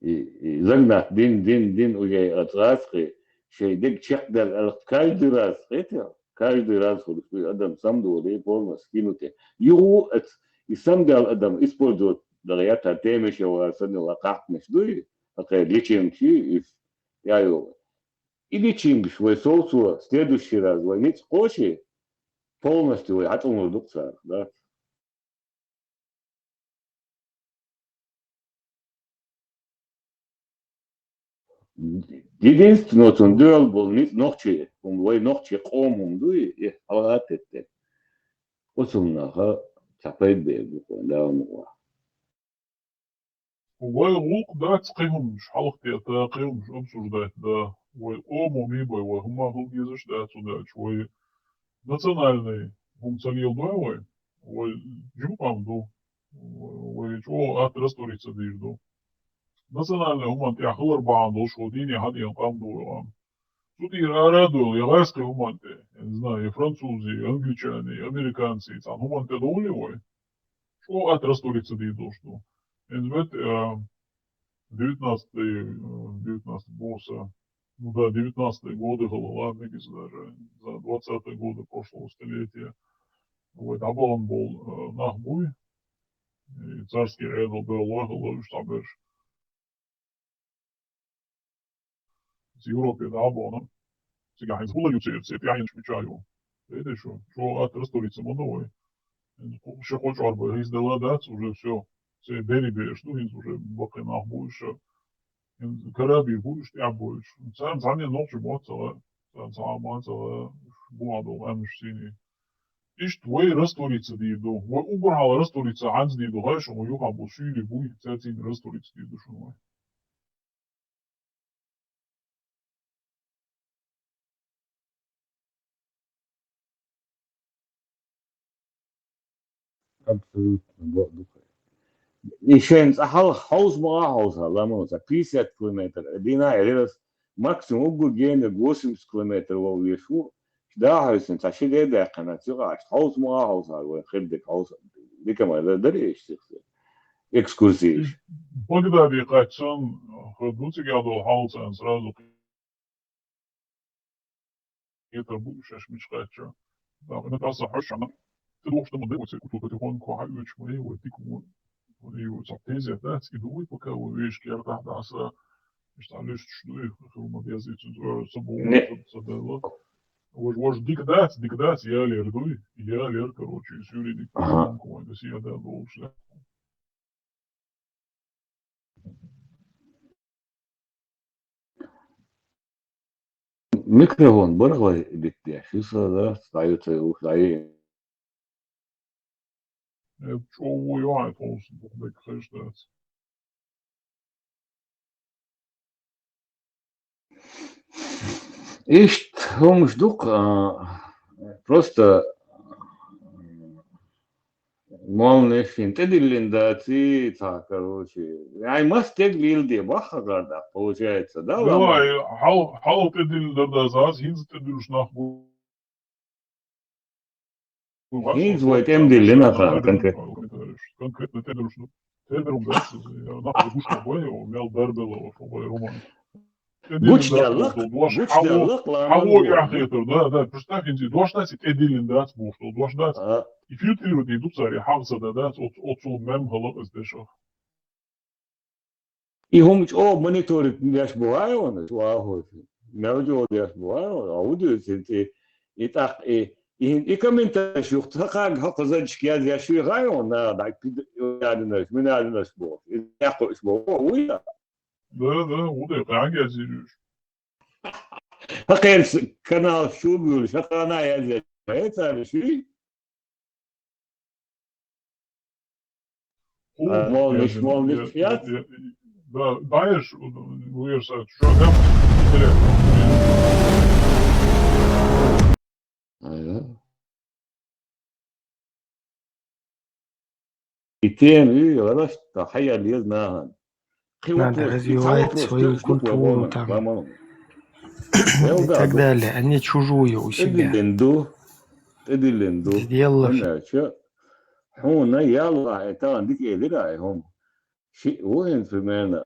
И, и загнать дин, дин, дин уже а цӀацкъи, шайн дерг чекхдаьлла аьлла каждый раз хетий. Каждый раз хуьлуш дуй адам самдолий полностью кинути. Юху эц, и самдал адам использовать дагӀа ятар темаш яла санна ла кхахтанаш дуй, хӀокхеран личингаш ю, и я йогӀу. И личингаш вай совцо, следующий раз вай ницкъ кхочий, полностью вай хьацӀанлур ду-кх царах, да? Единственное, цунна доьлла болу ницкъ нохчий, хӀума вай нохчий къоман хӀума дуй, и хьалха тетте. Оцунна наха цхьа пайда бер бу, вайн Дала мукъ лахь. Вай гӀуллакх дац кхин хӀумнаш, хьалха тӀе а та кхин хӀумнаш обсуждать да. Вай къоман хӀума бай, вай хӀума хила дезаш дац, цу даьлча вай национальный хӀума ца леладой вай. Вай жима къам ду. Вай чӀогӀа атта раствориться дийр ду. Национальный хӀуманна тӀехь хилар бахьана долуш вай дийне хьадеана къам ду вай къам. Цу тӀера ара а доьлла, я гӀазкхийн хӀуманна тӀе, я не знаю, я французий, я англичаний, я американций, цхьана хӀуманна тӀе довлий вай. ЧӀогӀа атта раствориться дийр долуш ду. ХӀинца бет, а, девятнадцатый, э, девятнадцатый боху сан. Ну да, девятнадцатые годы хилла, ладно, кис даже за двадцатые годы прошлого столетия. Вай дӀабахана болу, э, нах буй. И царский Ӏедал бевлла хилла уьш цхьаберш. Европе дӀабахана. Цигахь хӀинца хӀума ю церан, церан тӀаьхьенаш мичахь ю? Вай дешо, чӀогӀа атта раствориться ма до вай. Ши-кхо чӀор бен хӀинца дала дац, уже всё. Церан дерриг бераш ду, хӀинца уже баккхий нах бу уьш. ХӀинца карабий бу уьш, тӀаьхьа бу уьш. Царна цхьанне нохчий мотт ца гӀа, царна цхьа а мотт ца гӀа, бу а долу аьмнаш сийний. Иштта вай раствориться дийр ду. Вай уггар хьалха раствориться хьанца дийр ду, хай шуна, юххьа бу суьйлий буй, цаьрца раствориться дийр ду шуна вай. Абсолютно, бо-, бу-, и шайн цӀа хьалха хьовса ма хьовса, ламо ца пятьдесят километр, дина а, релс, максимум уггар генарг восемьдесят километр вовлуш ву, дахьа хьаьвсина, цхьа ши де даьккхина, цигахь хьовса ма хьовса, вайн хир дерг хьовса, дика ма дар, даре иштта. экскурсии. Багдаде кхаьчча, хӀара ду цига долу хьал царна сразу кхетар бу шаьш мича кхаьчча. Нагахь аса хьоьжуш хьана. Ца дохуш ма дай вай церква, потихоньку хьаоьцуш ма дай вай, дика ву. Вай ву цхьа тезет дац, и ду вай пока вай вешан кертахь дӀаса. Иштта луьстуш ду, и хила ма деза, и цуьнца ора ца бу, Не. ца, ца делла. Вож, вож дика дац, дика дац, ялер дуй, ялер, короче, суьйре дика. Ага. Потихоньку вай дас я да долуш да. Микрофон бара вай битте, шу са да, стою, стою, стою. Э, чӀогӀа ву юхьа тховса, дукха бекка хезаш дац. Иштта хӀумаш ду-кх, а, просто, м, молланаш шен тӀедиллина дац и цхьа, короче. Ай, мас тегла йилла де баххагӀар даккха, получается, да, Валлахьи, ламаз? Хьал-, хьалха тӀедиллина дар дац, аз хӀинца тӀедуьллуш нах бу. ХӀинца вай тӀемдиллина хан конкретно. Конкретно тӀедуьллуш ду. Тедерум дац, нах гуш ма бой, мел дарбелла, вай роман. Гучдаьлла, гучдаьлла, хьаво, хьаво, яхьхетар, да, да, представь, хӀинца дош дац, и тӀедиллина дац, бохуш долу дош дац. А. И фильтрировать ду цара, и хьагӀ ца да, дац, оц-, оццул мем хала из дешах. И хӀума чӀогӀа мониторить деш бу хьайона, чу ахур. Мел чӀогӀа деш бу хьайона, а хӀун дуьйцу хӀинца и, и тӀаккха и, и, и комментарийш юха ца кхаьрга хьо кхузанчик язъеш ву хьайона, наха дӀа, пид-, ядинарш, мин ядинарш бохуш. И тӀекхуьуш боху, вуй? Да, да, ву дай, кхаьрга язйийр уьш. Хьан кхерчу канал шу буьйлуш, хьан хана язъеш, хьан цара шуьй? Ху, а, молниш, я, молниш я, яц? Я, я, да, даешь, уверса, что там? Ага. И тема ю, гӀалаш, та хьаял еза нахана. Кхин надо вопрос, и цхьа развивать вопрос свою культуру там, по-моему. И так далее, а не чужую у себя. ТӀедиллина ду, тӀедиллина ду. Сделала. Хьуна ял вахьа, тахана дика элира ай хӀума. Шиъ ву хӀинца примерно.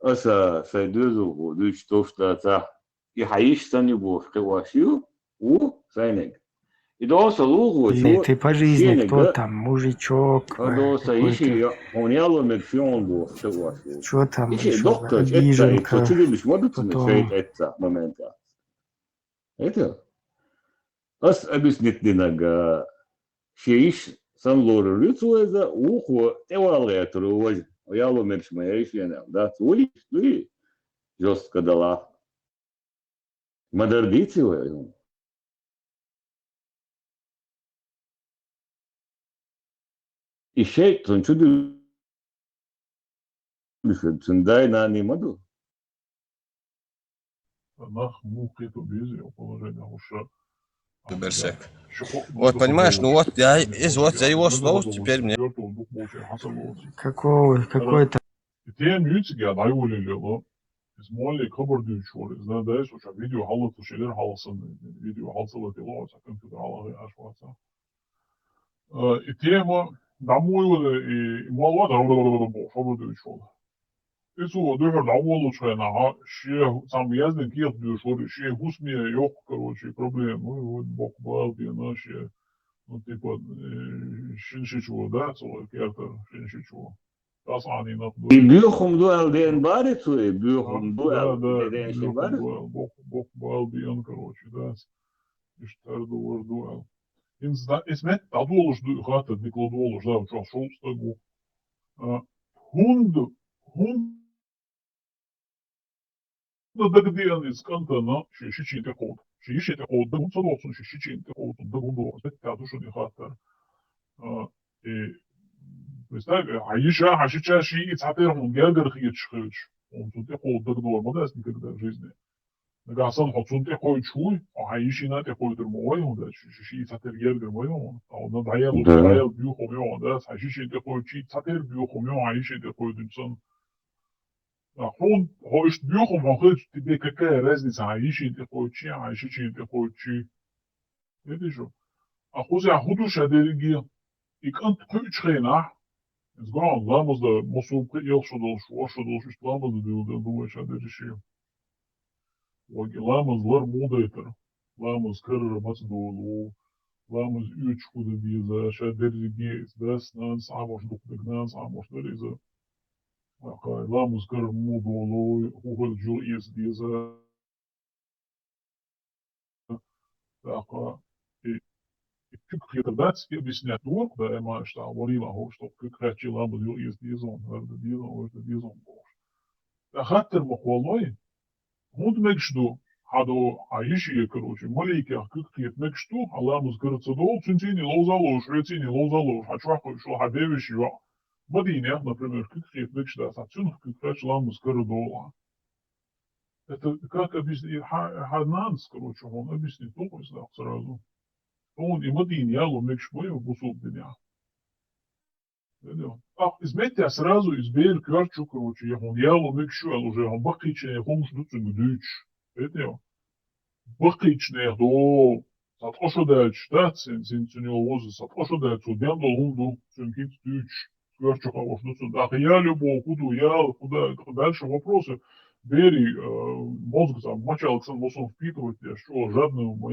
Аса сайн доьзалхо дуьйцуш долуш дацахь, и хьан йиш санна ю бохуш кхиош ю, ву сайниг. И доса лугӀо, и ты по жизни кто там, мужичок, а доса йиш какой-то, хьуна яло мега шион бохуш кхиош ю. Чё там ещё за обиженка? Чу диллиш ма ду цуьнан шайн тӀе цхьа моментах. Это? Ас объяснить динарг, а, шен йиш санна лорур ю цо иза, вукхо тӀевала гӀертар ву важа, яло мегаш ма яй шена аьлла, дац, вуй, дуй, жестко далахь. Ма-дарра дийций вай хӀума? И шайтӀа цунна чу дуьллуш, цуьнан дай-наний ма ду. Нах муха кхетар беза, я положение хӀуша. Берсек. Вот, понимаешь, ну вот, я, из вот, я его слово теперь мне. Какого, какой-то. Тем ютига дайволило. Из молли хабар дуьйцуш вара. Из да, да, из уша видео хьаллатуш, или хьалсан, видео хьалсалатило, ца компьютер хьалахи аш ваца. Э, и тема, дӀа муй вара, и, и мол вара, да, да, да, да, да, бо, хабар дуьйцуш вара. И цо дуьхьал дӀаволлучу хенахь, шен цхьамма яздина кехат доьшуш вара, шен хӀусаме йоккха, короче, проблема, ну, вот боккха бала бина, шен, ну, типа, э, шина шичо, да, цо кертара шина шичо. Тасхьанинах ду. И боьхам ду аьлла ден бара цо, и боьхам ду аьлла, да, да, ден ши боьхам бара? Ду аьлла, боккха, боккха бала бина, короче, да. Иштта ду, вара ду аьлла. ХӀинца да, эс метта дӀадолуш ду и хаттар, дика ладолуш, да, чохь шовзткъа стаг ву. А, хӀунда, хӀунда дагадеана иза кӀантана шен шичина тӀекховда? Шен йишина тӀекховда дага хӀунда ца догӀу цунна, шен шичина тӀекховда дага хӀунда догӀу? Метта дӀадолуш ду и хаттар. А, и, представь, хьан йиша, хьан шича шиъ цхьатерра хьуна гергара хеташ хилча, хьуна цунна тӀекховда дагадогӀур ма дац никогда в жизни. Нагахь санна хьо цунна тӀекхойтуш вуй, хьо хьан йишина тӀекхойтур ма вай хьуна, дац, шу, шу, шиъ цхьатерра гергара ма ю хьуна. Хьо на дӀаяла, да, дӀаяла боьхам ю хьуна, дац, хьан шичина тӀекхойтуш шиъ цхьатерра боьхам ю, хьан йишина тӀекхойтуш санна. А хьуна, хьо иштта боьхам хьо хилча, тебе какая разница, хьан йишина тӀекхойтуш, хьан шичина тӀекхойтуш. Видишь? А кхузахь хӀун ду ша дерриге? И кӀант кхуьучу хенахь, Из гуьгӀун ламаз да, массо а пхи-ялх шо долуш, ворхӀ шо долуш, иштта ламаз да дуьйладан ду вай ша дерриге. Ваги ламаз лар муха дайтар? Ламаз карара маца долу? Ламаз оьцуш хӀун дан деза? Ша дерриге иза дас, нанас Ӏамош дукха дерг, нанас Ӏамош дара иза. ТӀаккха ламаз карара муха долу, хӀун хилча юха эца деза? ТӀаккха и, и куьг кхетар дац, и объяснять дора, да, и ма иштта варийла хӀокху, что куьг кхаьччи ламаз юха эца деза хьуна, хӀара дан деза хьуна, вара дан деза хьуна бохуш. ТӀаккха хаттар ма кхоллой, хӀунда мегаш ду, хьан до, хьан йиши, короче, маликех куьг кхета мегаш ду, хьан ламаз кара ца долу, цуьнан цӀийне ловза а ловзуш, хьоьцу цӀийне ловза а ловзуш, хьан чохь а кхуьуш, хьан девешин йоӀ. Мадинех, например, куьг кхета мегаш дац, хьан цуьнах куьг кхаьчча ламаз кара долу хьан. Это как объяснить? Хьан, хьан нанас, короче, хьуна объяснить доккху иза нах сразу. Хьуна и Мадина яло мегаш ма ю бусулба динехь. Видел? Ах, иза меттехь сразу иза бер коьртачу, короче, я хьуна яло мегаш ю аьлла уже, хьуна баккхийчу нехан хӀумаш ду цуьнга дуьйцуш. Видел? Баккхийчу нехан до, сан ткъа шо даьлча, дац, цуьнан, цуьнан, цуьнан йолу вуза, сан ткъа шо даьлча, цо ден долу хӀума ду, цуьнан куьг дуьйцуш. Коьртачу хьан ош ду цунна. Ахьа ял ю боху, хӀун ду, ял, хӀун ду, дальше вопросы. Бери, э, мозг цхьа мочалкаца мусом впитывать деш, чӀогӀа жадный хӀума.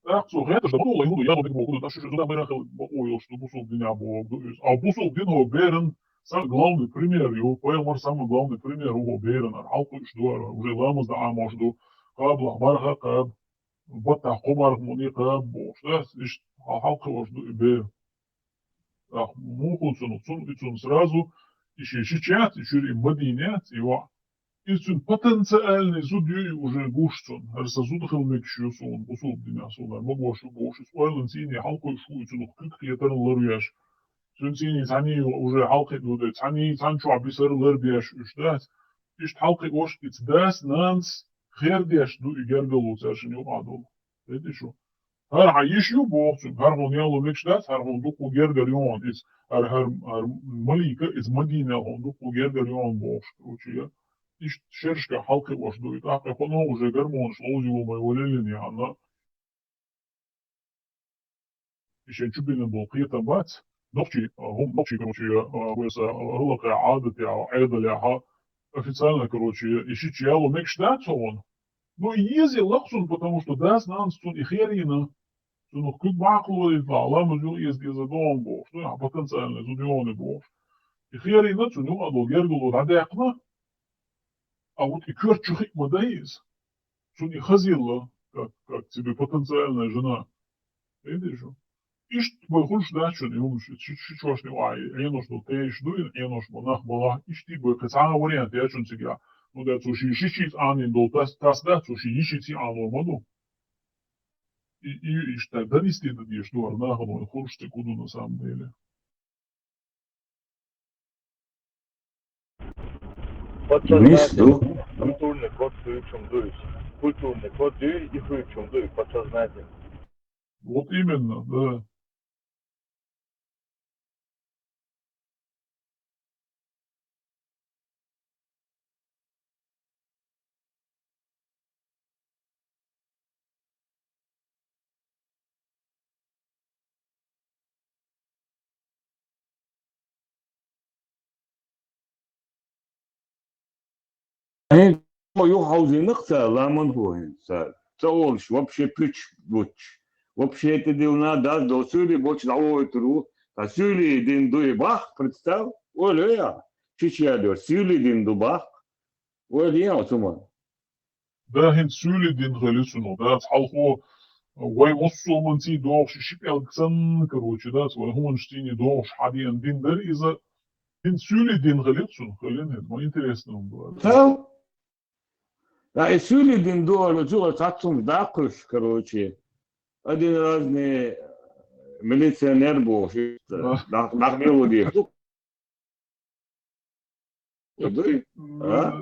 ТӀаккха цо хеташ дан ма ду, хӀун ду, ял ю боху, хӀун ду, аш шу зуда мера хила бакъо йолуш ду, бусулба динехь боху ду иза. А бусулба дин хӀо беран самый главный пример ю, пайхамар самый главный пример ву хӀо беран, ара хьалкхуьуш ду, ара уже ламаз дан Ӏамош ду, кхаба лахь марха кхаба. Баттахь кхо марха муьлхха бохуш, да, иштта хьал-, хьалкхиош ду и бер. ТӀаккха муха цунах, цунна и цунна сразу, и шен ши чаьц, и чуьра и Мадинец, и ваӀ. И цуьнан потенциальный зуда ю и уже гуш цунна. ХӀара сан зуда хила мегаш ю суна, бусулба динехь суна, хӀара магош ю бохуш, иза ойланан цӀийне хьалкхуьуш ву, и цунах куьг кхетарна ларвеш. Цуьнан цӀийне цхьаьний уже хьалкхиъна ду, цхьаьний цхьана чохь бисар ларбеш уьш дац. Иштта хьалкхиош, и ца дас, нанас хер деш ду и гергарло цаьршинна юкъахь долу. Видиш шу? ХӀара хьан йиш ю боху цуьнга, хӀара хьуна яло мегаш дац, хӀара хьуна дуккха гергара ю хьуна иза, хӀара, хӀара, хӀара малика иза Мадинел хьуна дуккха гергара ю хьуна бохуш, короче, я. Иштта шерашкахь хьалкхиош ду, и тӀаккха кхуьнан уже гармонаш ловза йолу ма валеллина яхьанна. И шен чу биллина болу кхетам бац. Нохчий, а, хӀума, нохчий, короче, а, вайса, а, гӀалгӀай Ӏадатехь, Ӏедалехь, официально, короче, и шича яло мегаш дац хьуна. Ну, и еза лакха цунна, потому что дас-нанас цунна и херийна. Цунах куьг баккхалойла, ламаз юха эца деза догӀун бохуш. Ну, а потенциальный зуда йогӀун бохуш. И херийна, цунна юкъа долу гергарло дӀадаьккхина. А вот и коьрта чу хиъ ма дай иза. Цунна и хазилла, как, как тебе потенциальная жена. Видиш шу? Иштта бай хуьлуш дац шуна и хӀумаш, ши, ши чошна юкъахь Ӏенош долу тешаш ду, и Ӏенош бу нах балахь, иштта бай кхин цхьа а вариант яц шуна цигахь. Ну, да, цо шен шичица Ӏанийна долу тас, тас дац, цо шен йишица Ӏано ма ду. И, и, иштта донести дан дезаш ду хӀара нахана, вайн хуьлуш цига хӀун ду на самом деле. Подсознательно. Культурный код хуьйцуш ду иза. Культурный код ю и хуьйцуш ду и подсознательно. Вот именно, да. Хьайн юха хьовзийна-кх цара, ламан хӀу хӀинца цара. Ца олуш, вообще пуьчаш буттуш. Вообще тӀедиллина даз до суьйли боцу дӀавойтур ву. Ткъа суьйли дин ду и бахк, представь, ойла йо ахь, чича яр йо, суьйли дин ду бахк. Ойла йо ахь цу ма. Да, хӀинца суьйли дин хили цунах, дац хьалхо, вай мусулманций дохуш, ши пӀелг санна, короче, дац, вай хӀуманаш цӀийне дохуш, хьадеана дин дара иза, хӀинца суьйли дин хили цунах, хилина, ма интересно хӀума ду. Тав? Да, и суьйли дин ду, ала, цуьнга цхьацца хӀумаш даккхуш, короче. Один разный милиционер бохуш, нах, нах мила деза. Дуй? А?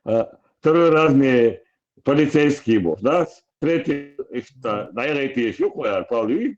А, второй разный полицейский бу, да? Третий, ишта, дӀайгӀайта езаш ю кхо яра, пал юй?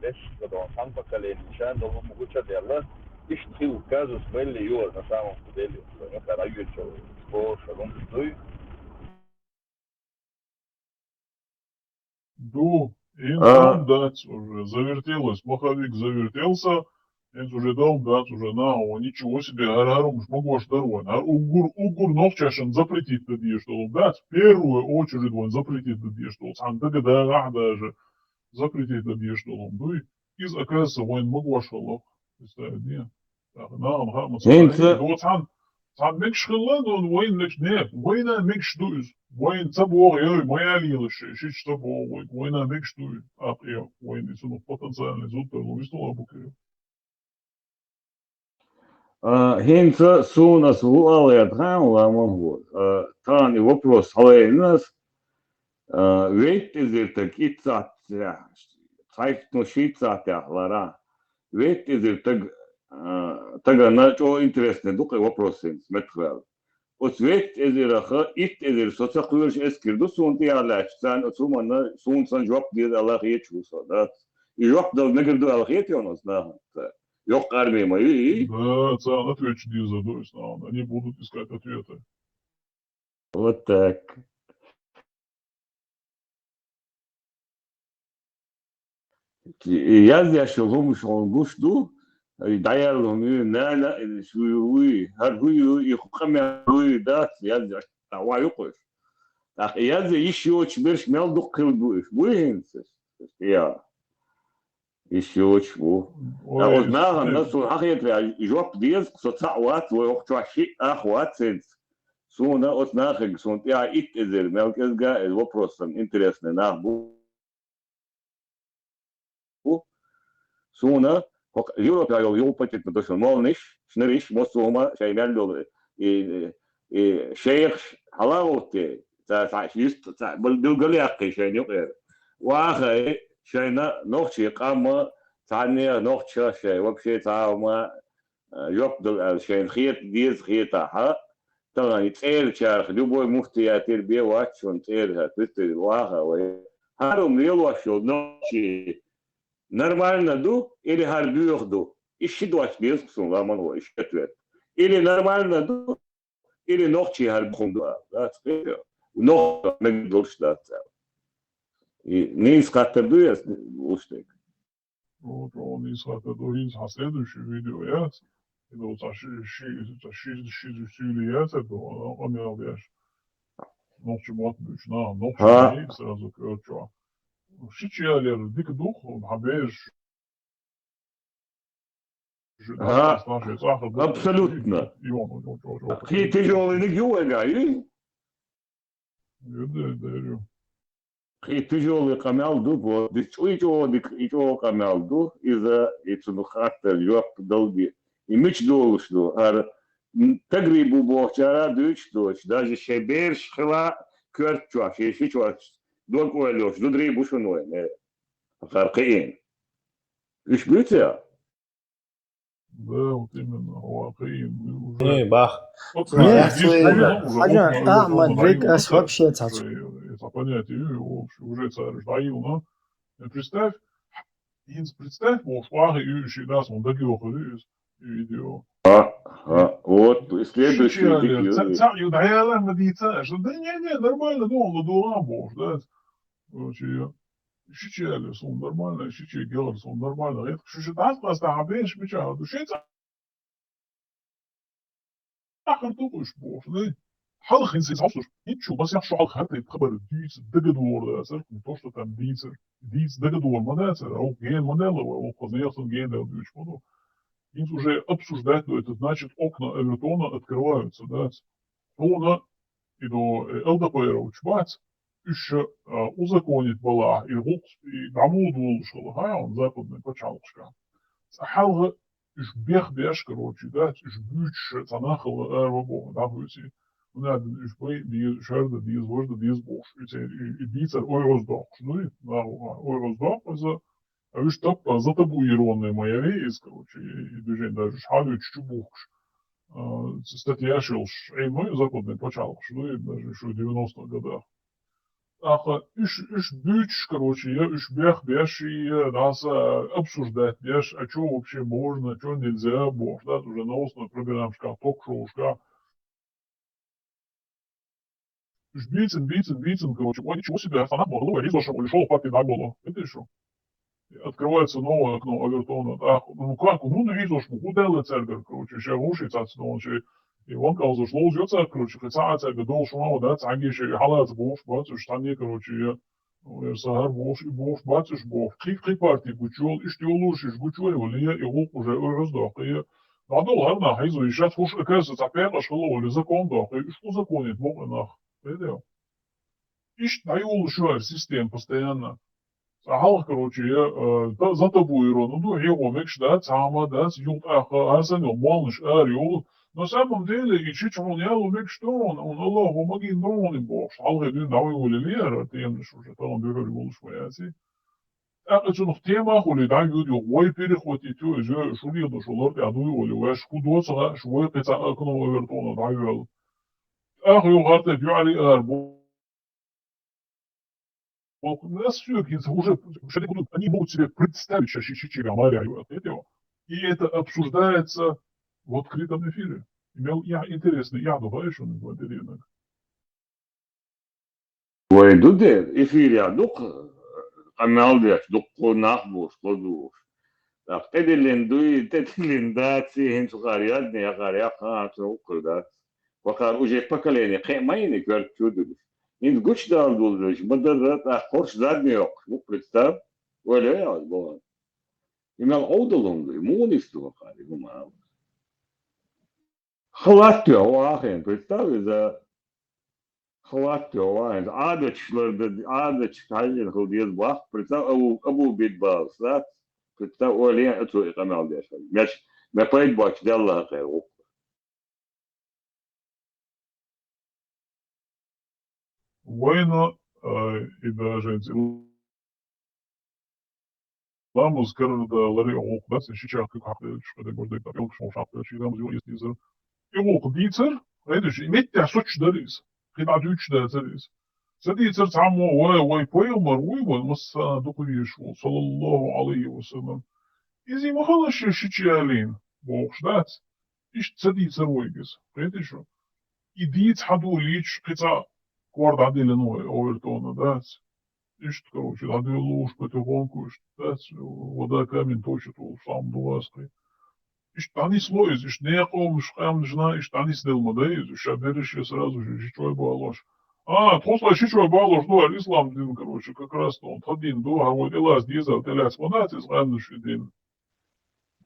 леш, цхьан поколени чан долу гуча делла, иштта хила казус белли юр, на самом деле, хара юр чо, спорша, лун дуй. Ду, ин А. Там дац уже, завертелось, маховик завертелся, ин уже дал дац уже, на, о, ничего себе, ар, ар, уж могу аж дарван, ар, угур, угур, нохчашин запретить да деш долу, дац, в первую очередь вон запретить да деш долу, цхьан дага да, а, даже запретить да деш долу, дуй, из, оказывается, вайн могу аж халло, представь, не. ТӀаккха нагӀана хаамаца ХӀинца хӀара доцахьан, цхьа мегаш хилла, но вайн мегаш, не, вайна мегаш ду иза. Вайн ца боху, ой, ма ялийла ши, шич ца боху вай, вайна мегаш ду иза. ТӀаккха вайн иза ну потенциальный зуд тарлу вистала букири. А, хӀинца суна ас ву алаяр тхан ламан хӀу. А, тани вопрос хьалайнас, а, вейт эзир таг итт сахьт, цхьайтта, ну, шийтта сахьтехь лара. Вейт эзир таг, а, тагана чӀо интересный ду кхе вопрос хӀинца, меттахваьлла. Оцу вейт эзираха итт эзир со ца кхоьруш эскар ду суна тӀехь лаьтташ, царна оцу хӀуманна суна сан жоп деза аьлла хеташ ву со, дац? И жоп дала мегар ду аьлла хетий оцу нахана? Йоккха арми ма ю и? Да, царна отвечать деза ду, если надо. Они будут искать ответы. Вот так. И яздеш йолу хӀумаш хьуна гуш ду, и дӀаяьлла хӀума ю, нана, и шу ю, хӀара хӀу ю, и къамел хӀу ю, дац, яздеш, дӀа ва ю кхуьш. ТӀаккха язде йиш йоцуш берш мел дукха хила бу уьш, буй хӀинца? Я. Йиш йоцуш бу. Ой, ТӀаккха оцу нахана суна хьан хетарехь, жоп деза, со цхьаъ вац, вай хӀокху чохь шиъ ах вац хӀинца. Суна оцу нахе, суна тӀехь итт эзар мел кӀезга, э, вопрос сан интересный нах бу. Суна хӀокху Европехь йолу юхапатитна ду шуна молланаш, шнариш, массо а хӀума шайн мел йолу, и, и шайхаш хьала а гӀоттий, цара цхьа юьст, цхьа бил-, билгал яккхий шайна юкъера. Вахай, шайна нохчий къамма, цхьанне а нохча шайн вообще цхьа а хӀума, а, жоп дала аьлла шайна хета деза хетахьа, тахана и цӀерачарах любой муфтиятера бен вац шуна цӀера хӀара, вистхир ваха вай. ХӀара хӀума лелош йолу нохчий нормально ду или хӀара боьха ду? И ши дош деза суна ламан вай, и ши ответ. Или нормально ду, или нохчий хӀара бохам ду аьлла. Дац хир? Нохча мегар долуш дац аьлла. И нийса хаттар ду ас луш дерг? Вот, он из хата до из хаседу ши видео яц. И до ца ши, ши, ца ши, ши, ши, ши яц, это, он, он, он, он, яш. Нохчи мот буш, на, нохчи Ха. Сразу короче. Ши чиялер дик дух, хабеш. Ха. Абсолютно. И он, он, он, он, он. Хи тяжёлый ю эга, и? Юде, дерю. Кхин тяжёлый къамел ду, вот, и чӀогӀа дика, и чӀогӀа къамел ду, иза, и цунах хаттар жоп дала де. И мича долуш ду, хӀара, м, тагрий бу бохучара дуьйцуш доцуш, даже шайн бераш хила коьрта чохь, шен ши чохь дог ойла йолуш, зударий бу шуна вайн, э, хӀара кхиъна. Уьш буьйцу? Да, вот именно, хӀокхуьнан уже. Не, бах. Вот Не, правильно. Здесь Хьажа, уже Хьажа, вот, а, вот, Ахмад, вот, век вот, ас вот, вообще вот, цац. Уже, понятие ю, уже цара дӀайилна. Представь, хӀинца представь, бохуш, вахи ю ши дас, он дагайохур ю иза, видео. А, а, вот, следующий. Шича ю, ца, ца ю дӀаяла ма дийца, аша, да не, не, нормально, ну, он ладугӀа, бохуш, да. Короче, я, шича ю, сон нормально, шича гелар, сон нормально. Шу шу дас, дас, да, хьабеш, мича, ду, ши ца ахар ду уьш бохуш, да? Хьалха хӀинца иза хьовсуш, хӀинца шу, бас яхь шу хьалха хӀара тайпа хабар дийца дагадогӀур дацар, не то, что там дийцар, дийца дагадогӀур ма дацар, а вокху гена ма даьлла вай, вокху хаза яхсан гена даьлла дуьйцуш ма ду. ХӀинца уже обсуждать ду, это значит, окна Эвертона открываются, да? Хьуна, и до, э, ЛДПРовч бац, уьш, а, узаконить балахь, и гӀуллакх, и дӀамуд волуш хала, хьа, он западный пачхьалкхашка. Цкъа хьалха уьш бех беш, короче, да, уьш буьйцуш цхьа нах хала ара ва боху, дӀахуьйций. ХӀунда аьлла уьш бай деза, шарда деза, важда деза бохуш, и церан, и, и дийцар ойгӀаз доккхуш дуй, наху ойгӀаз доккху иза, а уьш таппа, затабуированный ма яри иза, короче, и, и движение, даже уьш хьалуьйтуш чу бухкуш, а, статьяш йолуш, Ӏемой западный пачхьалкхаш дуй, даже шу девяностых годах. ТӀаккха уьш, уьш буьйцуш, короче, я уьш бех беш, я дӀаса обсуждать беш, а чё вообще можно, чё нельзя, бохуш, да, уже новостной программашка, ток-шоушка. Уьш бийцина, бийцина, бийцина, короче, ой, ничего себе, а фанат могла, вай, изошам, или шоу папе даголо. Это ещё. Открывается новое окно Эвертона. ТӀаккха, ну как, ну, ну, изошам, куда ле цергар, короче, ша вовше цац, ну, он ше, и вон калзаш лоз йоца, короче, хи ца а церга долуш ма, да, цхьаьнгий ше, и хьалаца бохуш, бац, уьш цхьаьнгий, короче, я, ну, я сахар бохуш, и бохуш, бац, уьш бохуш. Кхи, кхи парти гучуйол, ишт йолуш, иш гучуй, вали я, и гӀуллакх уже, ой, гӀуз дохкий, я. ДӀадол хӀара нах хьийзо, и шац хуш, оказывается, цхьа пекъаш хала, вали закон дохкий, уьш узаконит боху нах. Видео. Иштта дӀайолуш ю хӀара система постоянно. Цкъа хьалха, короче, я, э, та-, затабуирован ду, хьехо мегаш дац, хьама дац, юха тӀаккха хӀара санна йолу молланаш ара йолу. На самом деле, и шича хьуна яло мегаш ду хьуна, хьуна Аллахо магийна ду хьуна бохуш, хьалхе дуьйна дӀавоьвалале яра, теманаш уже, тахана дуьхьал волуш ма яций. ТӀаккха цунах тема а хуьлий, дӀайоьду юха, вай перехватить ю иза, шу лело, шу лар тӀехь дуй олий, ваьш хӀун доцу хаьа, шу вай кхин цхьа окно Эвертона дӀайоьлла. ТӀаккха юха хӀара тайпа юьхьарий ара бу-, Ох, нас всё, они могут себе представить, щас ещё чего, Мария, это, и это обсуждается в открытом эфире. Имел я интересный, я думаю, что он говорит, рынок. Вай ду де, эфире дукха къамел деш, дукха нах бууш, кхозуш. ТӀаккха тӀедиллина дуй, тӀедиллина дац, хӀинца кхара ядне, я кхара, я кхара, цо укхур дац. Вакхара уже поколение кхе ма йина коьрта чу а дуьлуш. ХӀинца гучудала дуьллуш, ма дарра тӀаккха хорш задне йоккхуш, ву представь, ойла яц боху. И мел Ӏовдал хӀума ду, и муха нисду вакхара, и хӀума ала. Халат йо, вахин, представь, иза халат йо, вахин, Ӏадаташ ларда, Ӏадаташ хьаьжжина хила деза бах, представь, Абу, Абу Бидбалс, да? Представь, ойла ян, а цо и къамел деш хила. Меш, ме пайда боцуш делла хьакхера ву. Вайна, а, и даже ламаз карара даларе гӀуллакх дац, и шича куьг хьакхаделча, кхидерг бождерг тӀе пӀелгаш вовшахкхаделча, и ламаз юха эца дезара. И гӀуллакх дийцар, хӀайдаш, и меттехь соцуш дара иза. Кхин дӀа дуьйцуш дацара иза. Ца дийцар цхьаммо, вай, вай пайхамар вуй, вай массарна дукха везаш волу, саллаллаху Ӏалайхи ва саллам. Иза и ма хала шен шича ялийна, бохуш дац. Иштта ца дийцар вайга иза. Кхетий шу? И дийца хьан ду лийча, кхин цхьа кор дӀаделлина вай, овертона, дац? Иштта, короче, дӀадоьллуш потихоньку, иштта, дац? Вода камень точит волуш, сам ду васкхи. Иштта дӀанисло иза, иштта некъомаш, къаьмнашна, иштта дӀанисделла ма дай иза, ша берриш я сразу же шичой балош. А, тхо сан шичой балош ду, хӀара ислам дин, короче, как раз тхо дин ду, хӀара вай тӀелаца дезал, тӀелаьцна ма дац иза къаьмнаш и дин.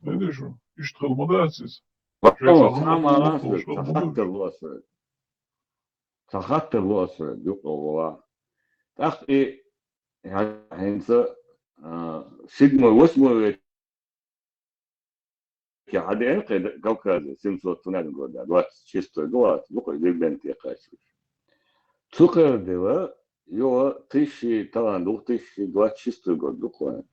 Видишь, иштта хила ма дац иза. Ва-, шайн ва-, ца ца хаттар ло аса. Ца хаттар ло аса, юкъа вала. ТӀаккха и хьа-, хӀинца, а, седьмой, восьмой веке хьадеана кхе Кавказе, семьсот цунадин года, двадцать шестой год, ну, кхе Дербенте кхаьчча. Цу кхера дела, юха тысяча, талан двух тысяча двадцать шестой год ду кхуьнан.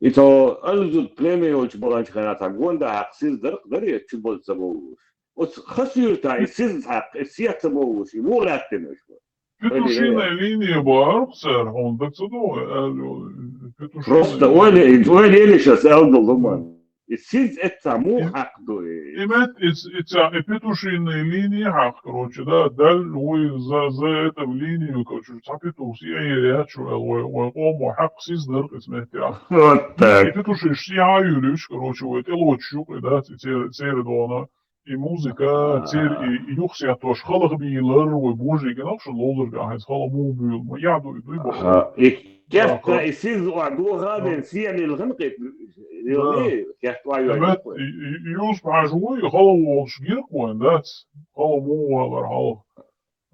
И цо Аль-Зуд племя йолчу баханчу хенахь цхьа гонда хьакха сиз дарх даре чу боза ца бовлуш. Оцу хан суьртахь и сиз хьакха, и сех ца бовлуш, и вуха лаьттина уьш бу. Петушиная линия бара цара, хьуна дага ца дугӀу, аьлла, Петушиная Просто линия. Ойла, ойла ели сейчас, аьлла, луман. И сиз эцца муха хьакъ ду и? И мет, и, и, ца, и Петушиная линия хьакъ, короче, да, даль, вай за, за эту линию, короче, цхьа петух сиа яц шу, аьлла, вай, вай къомо хьакъ сиз дар, къисмет я. Вот так. И петушиш сиа юлиш, короче, вай тӀелочу юкъе, да, ци-, цер-, церан дона. И музыка, цер-, и, и юхсеттош халахбийлар, вай божий гинах шун ловлар гахьа, хала му буйла, ма яду, дуй боху. Аха. И кертта, и сиз ва духа бен сиен ил гынкъит, Да. Илни, кертта ва Мет, юй. И, и, и Юсуп-Хьажа вуй, хала волуш гиркъ вайн, дац? Хала му валар, хала.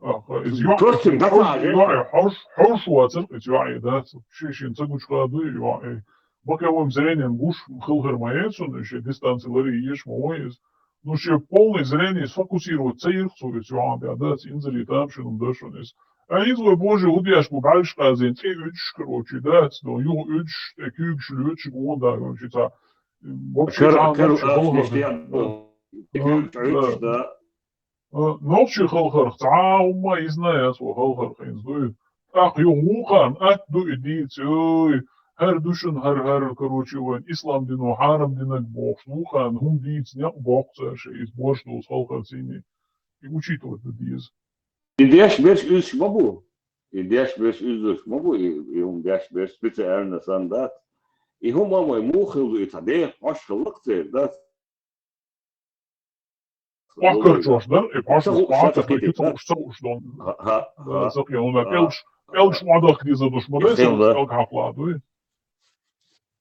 Аха, из юхь Костин, да, хьуш, да. Юхь, хьуш, хьуш вацар, из юхь, дац? Ши шин ца гучкъа дуй, юхь. Бакавам зрением гуш, хилхар ма яцун, ши дистанци лари еш ма вай из. Ну, ши полный зрение сфокусировать ца йирх цо, из юхь, да, дац, инзари там шин да шун из. А из вай божий удеш бу бальш къазин, ци уьдш, короче, дац, но юх уьдш, э, куьгш луьдш, гонда, короче, ца. Вообще, Кар-, там кар-, вообще а, хилхар. Ши шин, Да. Куьгш, Да. уьдш, да. А, нохчий халхарх цхьа а хӀумма изна яц вай халхарх хӀинца дуй. ТӀаккха юха вукхарна атта ду и дийца, ой, хӀара ду шуна хӀара, хӀара, короче, вайн ислам дино хьарам динарг бохуш, вукхарна хӀума дийца некъ боккху цара шайн, иза борш долуш халхарцийний. И учитывать дан деза. И деш берш уьзуш ма бу. И деш берш уьзуш ма бу, и, и хӀума деш берш специально санна дац. И хӀума вай муха хилла ду, и цхьа деха хьош хилла-кх церан, дац? Охкарчош дар, и пхьош Ца хууш, ца хууш, ца хууш, ца хууш дон. Ха, ха, Да, ха. Ца хууш, ха, пӀелгаш, ха. ПӀелгаш ма дахка деза душ, ма Ехел, дайса, да. ПӀелг хьакъла дуй.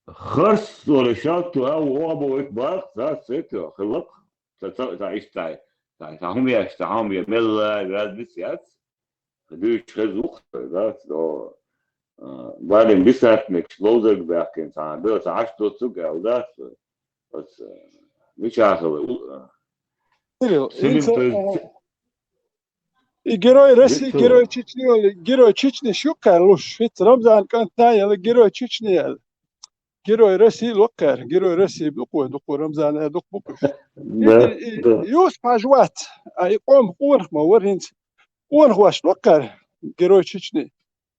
Харц долу шалту а оба вайх бах, ца сету, хилла-кх. Ца, ца, ца, иштта, ца, ца, хӀума еш, ца, хӀума е, мелла, вяз бис яц. Дуьйцуш хеза ву-кх, да, цо, а, балин десантникаш ловзарг баьхкина цхьана, бела ца Ӏаш доцург аьлла, да, оцу, мичахь хила, у, а, Кирилл, Селим, хӀинца, то есть, а, и Герой России, Виктор. Герой Чечни, Герой Чечни шу кхаьллуш, хӀинца Рамзан кӀант а яла Герой Чечни яла. Герой России локкхара, Герой России бу-кх вай, дукха Рамзан а дукха бу-кх. Да, И, и, да. Юсуп-Хьажа вац, а и къомах къонах ма вара хӀинца. Къонах вац локкхара, Герой Чечни.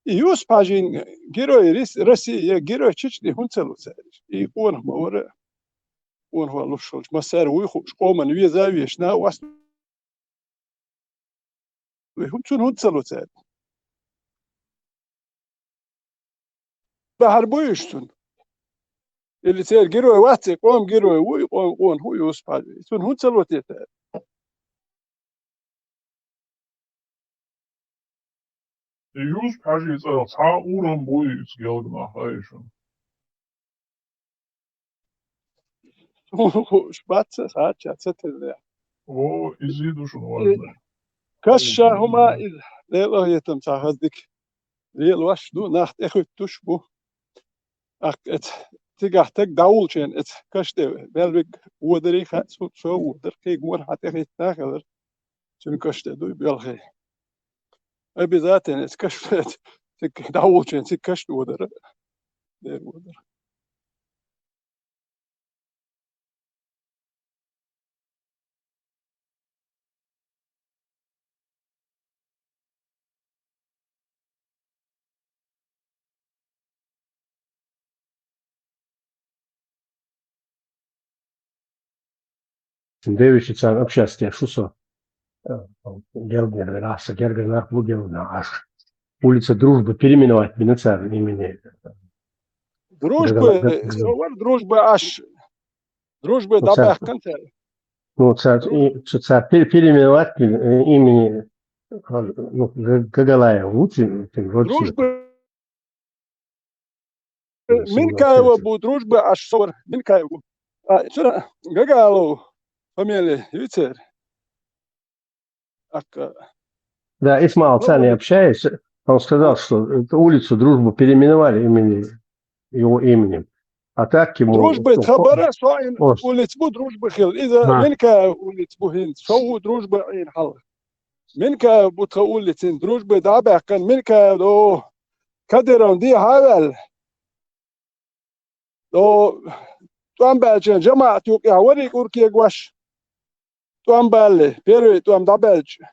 И Юсуп-Хьажин Герой Рис-, России я Герой Чечни хӀунда ца лу цаьрга? И къонах ма вара. Къонах ван луш хилча, массара вуй хууш, къоман веза а вешна, вас Вай хӀун-, цунна хӀунда ца ло цаьрга? Бахьар бу уьш цунна? Или церан герой вац, и къоман герой ву, и къоман къонах ву Юсуп-Хьажа. Цунна хӀунда ца ло те цаьрга? И Юсуп-Хьажин цӀарах цхьа а урам буй иза гелганахь, хай шуна. Хууш бац аса, хьача ца тиллехь. О, иза ду шуна важно. Каш ша хӀума иза, Дела а хетам ца хаза дика. Лела ваш ду, нах тӀехуьттуш бу. Аккха эца, цигахь таг дӀавулчен эца, каш тӀе, мел виг водарий хаьа, со, со водар, кхин гора хьан тӀехийтта хилар. Цуьнан каш тӀе дуй белхий. Обязательно эца каш тӀе, цига дӀавулчен, цига каш тӀе водар. Дера водар. Девича царна общаться деш ву со. Э, гергара, раса гергара нах бу гергара Ӏаш. Улица Дружбы переименовать бина царна имени. Дружбы, Гагала-, э, Гагала. Со вара Дружбы Ӏаш. Дружбы Ну, цар, дӀабаьккхина цара. Ну, цар, Дру- и, цу-, цар пер-, переименовать бина, э, имени, ну, Га-, Гагалаев ву ци-, ци-, вроде Дружбы Э, Минкаева бу, Дружбы Ӏаш со вара, Минкаева бу. А, цуьра Гагалов фамилия ю церан? Аккха. Да, Исмаил, Ну, царна общаюсь, он сказал, что эту улицу Дружбы переименовали имени, его именем. А так ему, Дружбы ну, тхан бара, со ин улица бу Дружбы хила. Иза Минкаева улица бу хӀинца. Со ву Дружбы Ӏийна хьалха. Минкаев бу тхан улицин, Дружбы дӀа а баьккхина, Минкаев до Кадыровн дехьа а ваьлла. До тӀом баьлча жамаӀат юкъехь варий кӀур кегош. ТӀом балле, первый тӀом дӀабаьлча.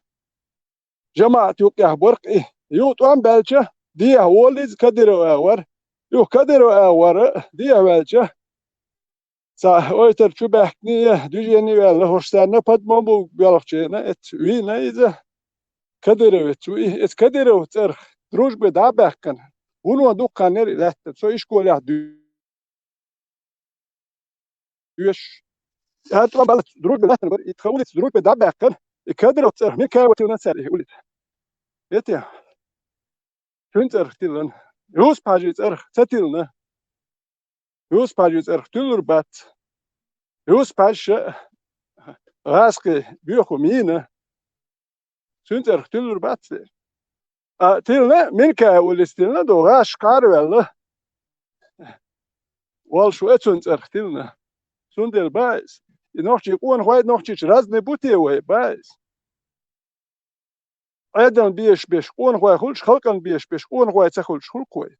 ЖамаӀат юкъехь баркъ и. Юха тӀом баьлча, дехьа волу иза, Кадыров агӀор. Юха Кадыров агӀор дехьа ваьлча, цхьа ойтар чу баьхкина, движени ваьлла, хӀорш санна, подмогу боьлхучерна, эцу вийна иза. Кадыровец ву и, эцу Кадыров цӀарах дружба дӀа а баьккхина, вуно дукха хан яра и лаьттара, со ишколехь дуьйш. ХӀара тӀом баллалц дружба лаьттина бара, и тхан улица дружба дӀа а баьккхина, и Кадыров цӀарах Минкаева тиллина цара и улица. Эте, цуьнан цӀарах тиллина. Юсуп-Хьаьжин цӀарах ца тиллина. Юсуп-Хьаьжин цӀарах туьллур бац. Юсуп-Хьаьжа ша гӀазкхи боьха хӀума йийна. Цуьнан цӀарах туьллур бац. А тиллина, Минкаева улица тиллина ду, гӀаш кхараваьлла. Волуш ву, цуьнан цӀарах тиллина. Цундела баьхьа иза. И нохчий къонахой, нохчийчу разный бу те вай, баьхьа иза. Ӏедална безаш берш къонахой хуьлуш, халкъана безаш берш къонахой ца хуьлуш хуьлу-кх вай.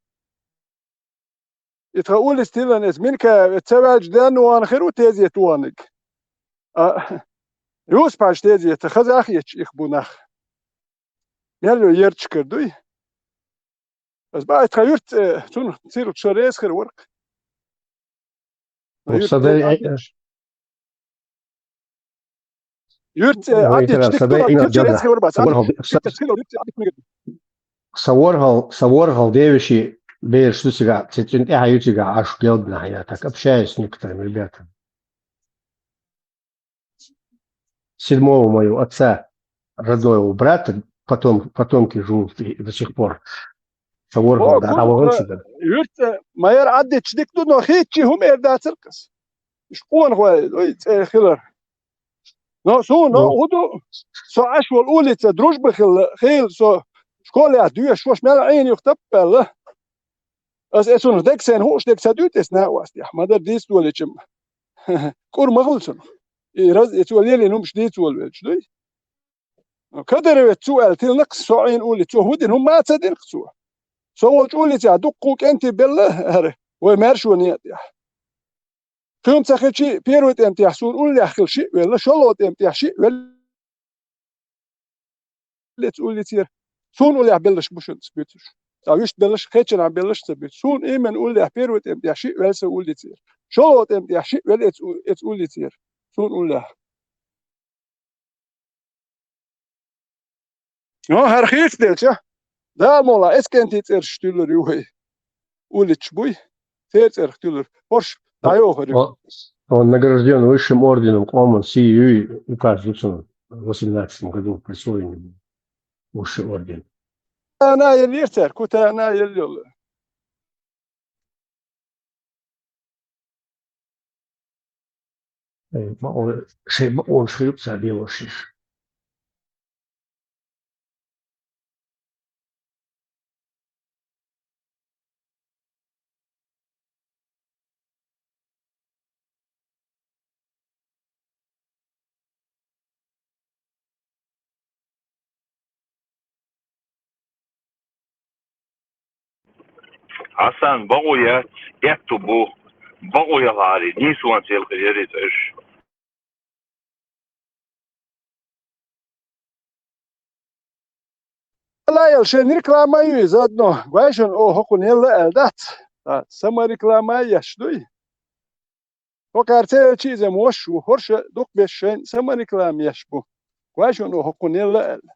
И тхан улица тиллина эцу Минкаева, эцу ца ваьлча денна вахана хир ву тезета ваханиг. А Юсуп-Хьаьжа тезета хаза а хеташ их бу нах. Мел йо ярташкара дуй? Ас баьхьа тхан юьртан цӀе, цунах циркъ шо реза хир вара-кх. Сан юьртан цӀе Ӏадда-, юьртан цӀе Ӏадда-, Сан дай Ӏинар дадна. Сан ворхӀал, сан ворхӀал, сан ворхӀал девешин бераш ду цигахь, цу цӀен тӀаьхьа ю цигахь, Ӏаш гелданахь я, так общаюсь с некоторыми ребятами. Седьмого моего отца, родного брата, потом, потомки живут и до сих пор. Сан ворхӀал, да, а вон сюда. Юьртан цӀе ма яра Ӏаддича дика ду, но хетачийн хӀума эр дацара-кх ас. Уьш къонахой, ой, цӀе хилар. Но суна, но хӀун ду, со Ӏаш волу улица, Дружба хилла, хилла со школехь доьшуш, мел Ӏийна юха таппаьлла. Ас эцунах дега сайна хууш дега ца дуьту эс накъостехь, ма-дарра дийца долийча-м. КӀур ма хуьлу цунах. И раз, и цо лелийна хӀумаш дийца волавелча дуй. Кадыровец цо аьлла тиллина-кх со Ӏийна улица, цо хӀун дина, хӀумма а ца дина-кх цо. Со волчу улицехь дуккха кӀентий белла, хӀара, вай маьршонан некъа тӀехь. Кхин-м ца хилча, первый тӀеман тӀехь суна уллехь хилла шиъ велла, шолгӀа тӀеман тӀехь шиъ велла эцу улицера. Суна уллехь белларш бу шуна ца буьтуш. Ткъа вуьшта белларш, кхечанхьа белларш ца буьту. Суна именно уллехь первый тӀеман тӀехь шиъ велла сан улицера. ШолгӀа тӀеман тӀехь шиъ велла эцу, эцу улицера. Суна уллехь. Ну, хӀара хийцаделча, Дала мукъ лахь, эцу кӀентийн цӀераш туьллур ю вай. Улицаш буй, церан цӀерах туьллур. ХӀорш дӀайохур ю. Он, он награждён высшим орденом, къоман сий юй, указ ю цунна, в восемнадцатом году присвоенный высший орден. Кутана еллера цара, кутана елла йолу. Эй, ма о, шайн ма он шуьйра ца белош иш. Хьасан, бакъо яц, аьтту бу, бакъо яхьари, нийсонца елхира яри цӀераш. Ала ял шайн реклама а ю иза одно, гой шуна оха хӀокхунна елла аьлла дац. А, самореклама а еш дуй. ХӀокхара ца елча иза мош ву, хӀорш а дукха беш шайн самореклама еш бу. Гой шуна оха хӀокхунна елла аьлла.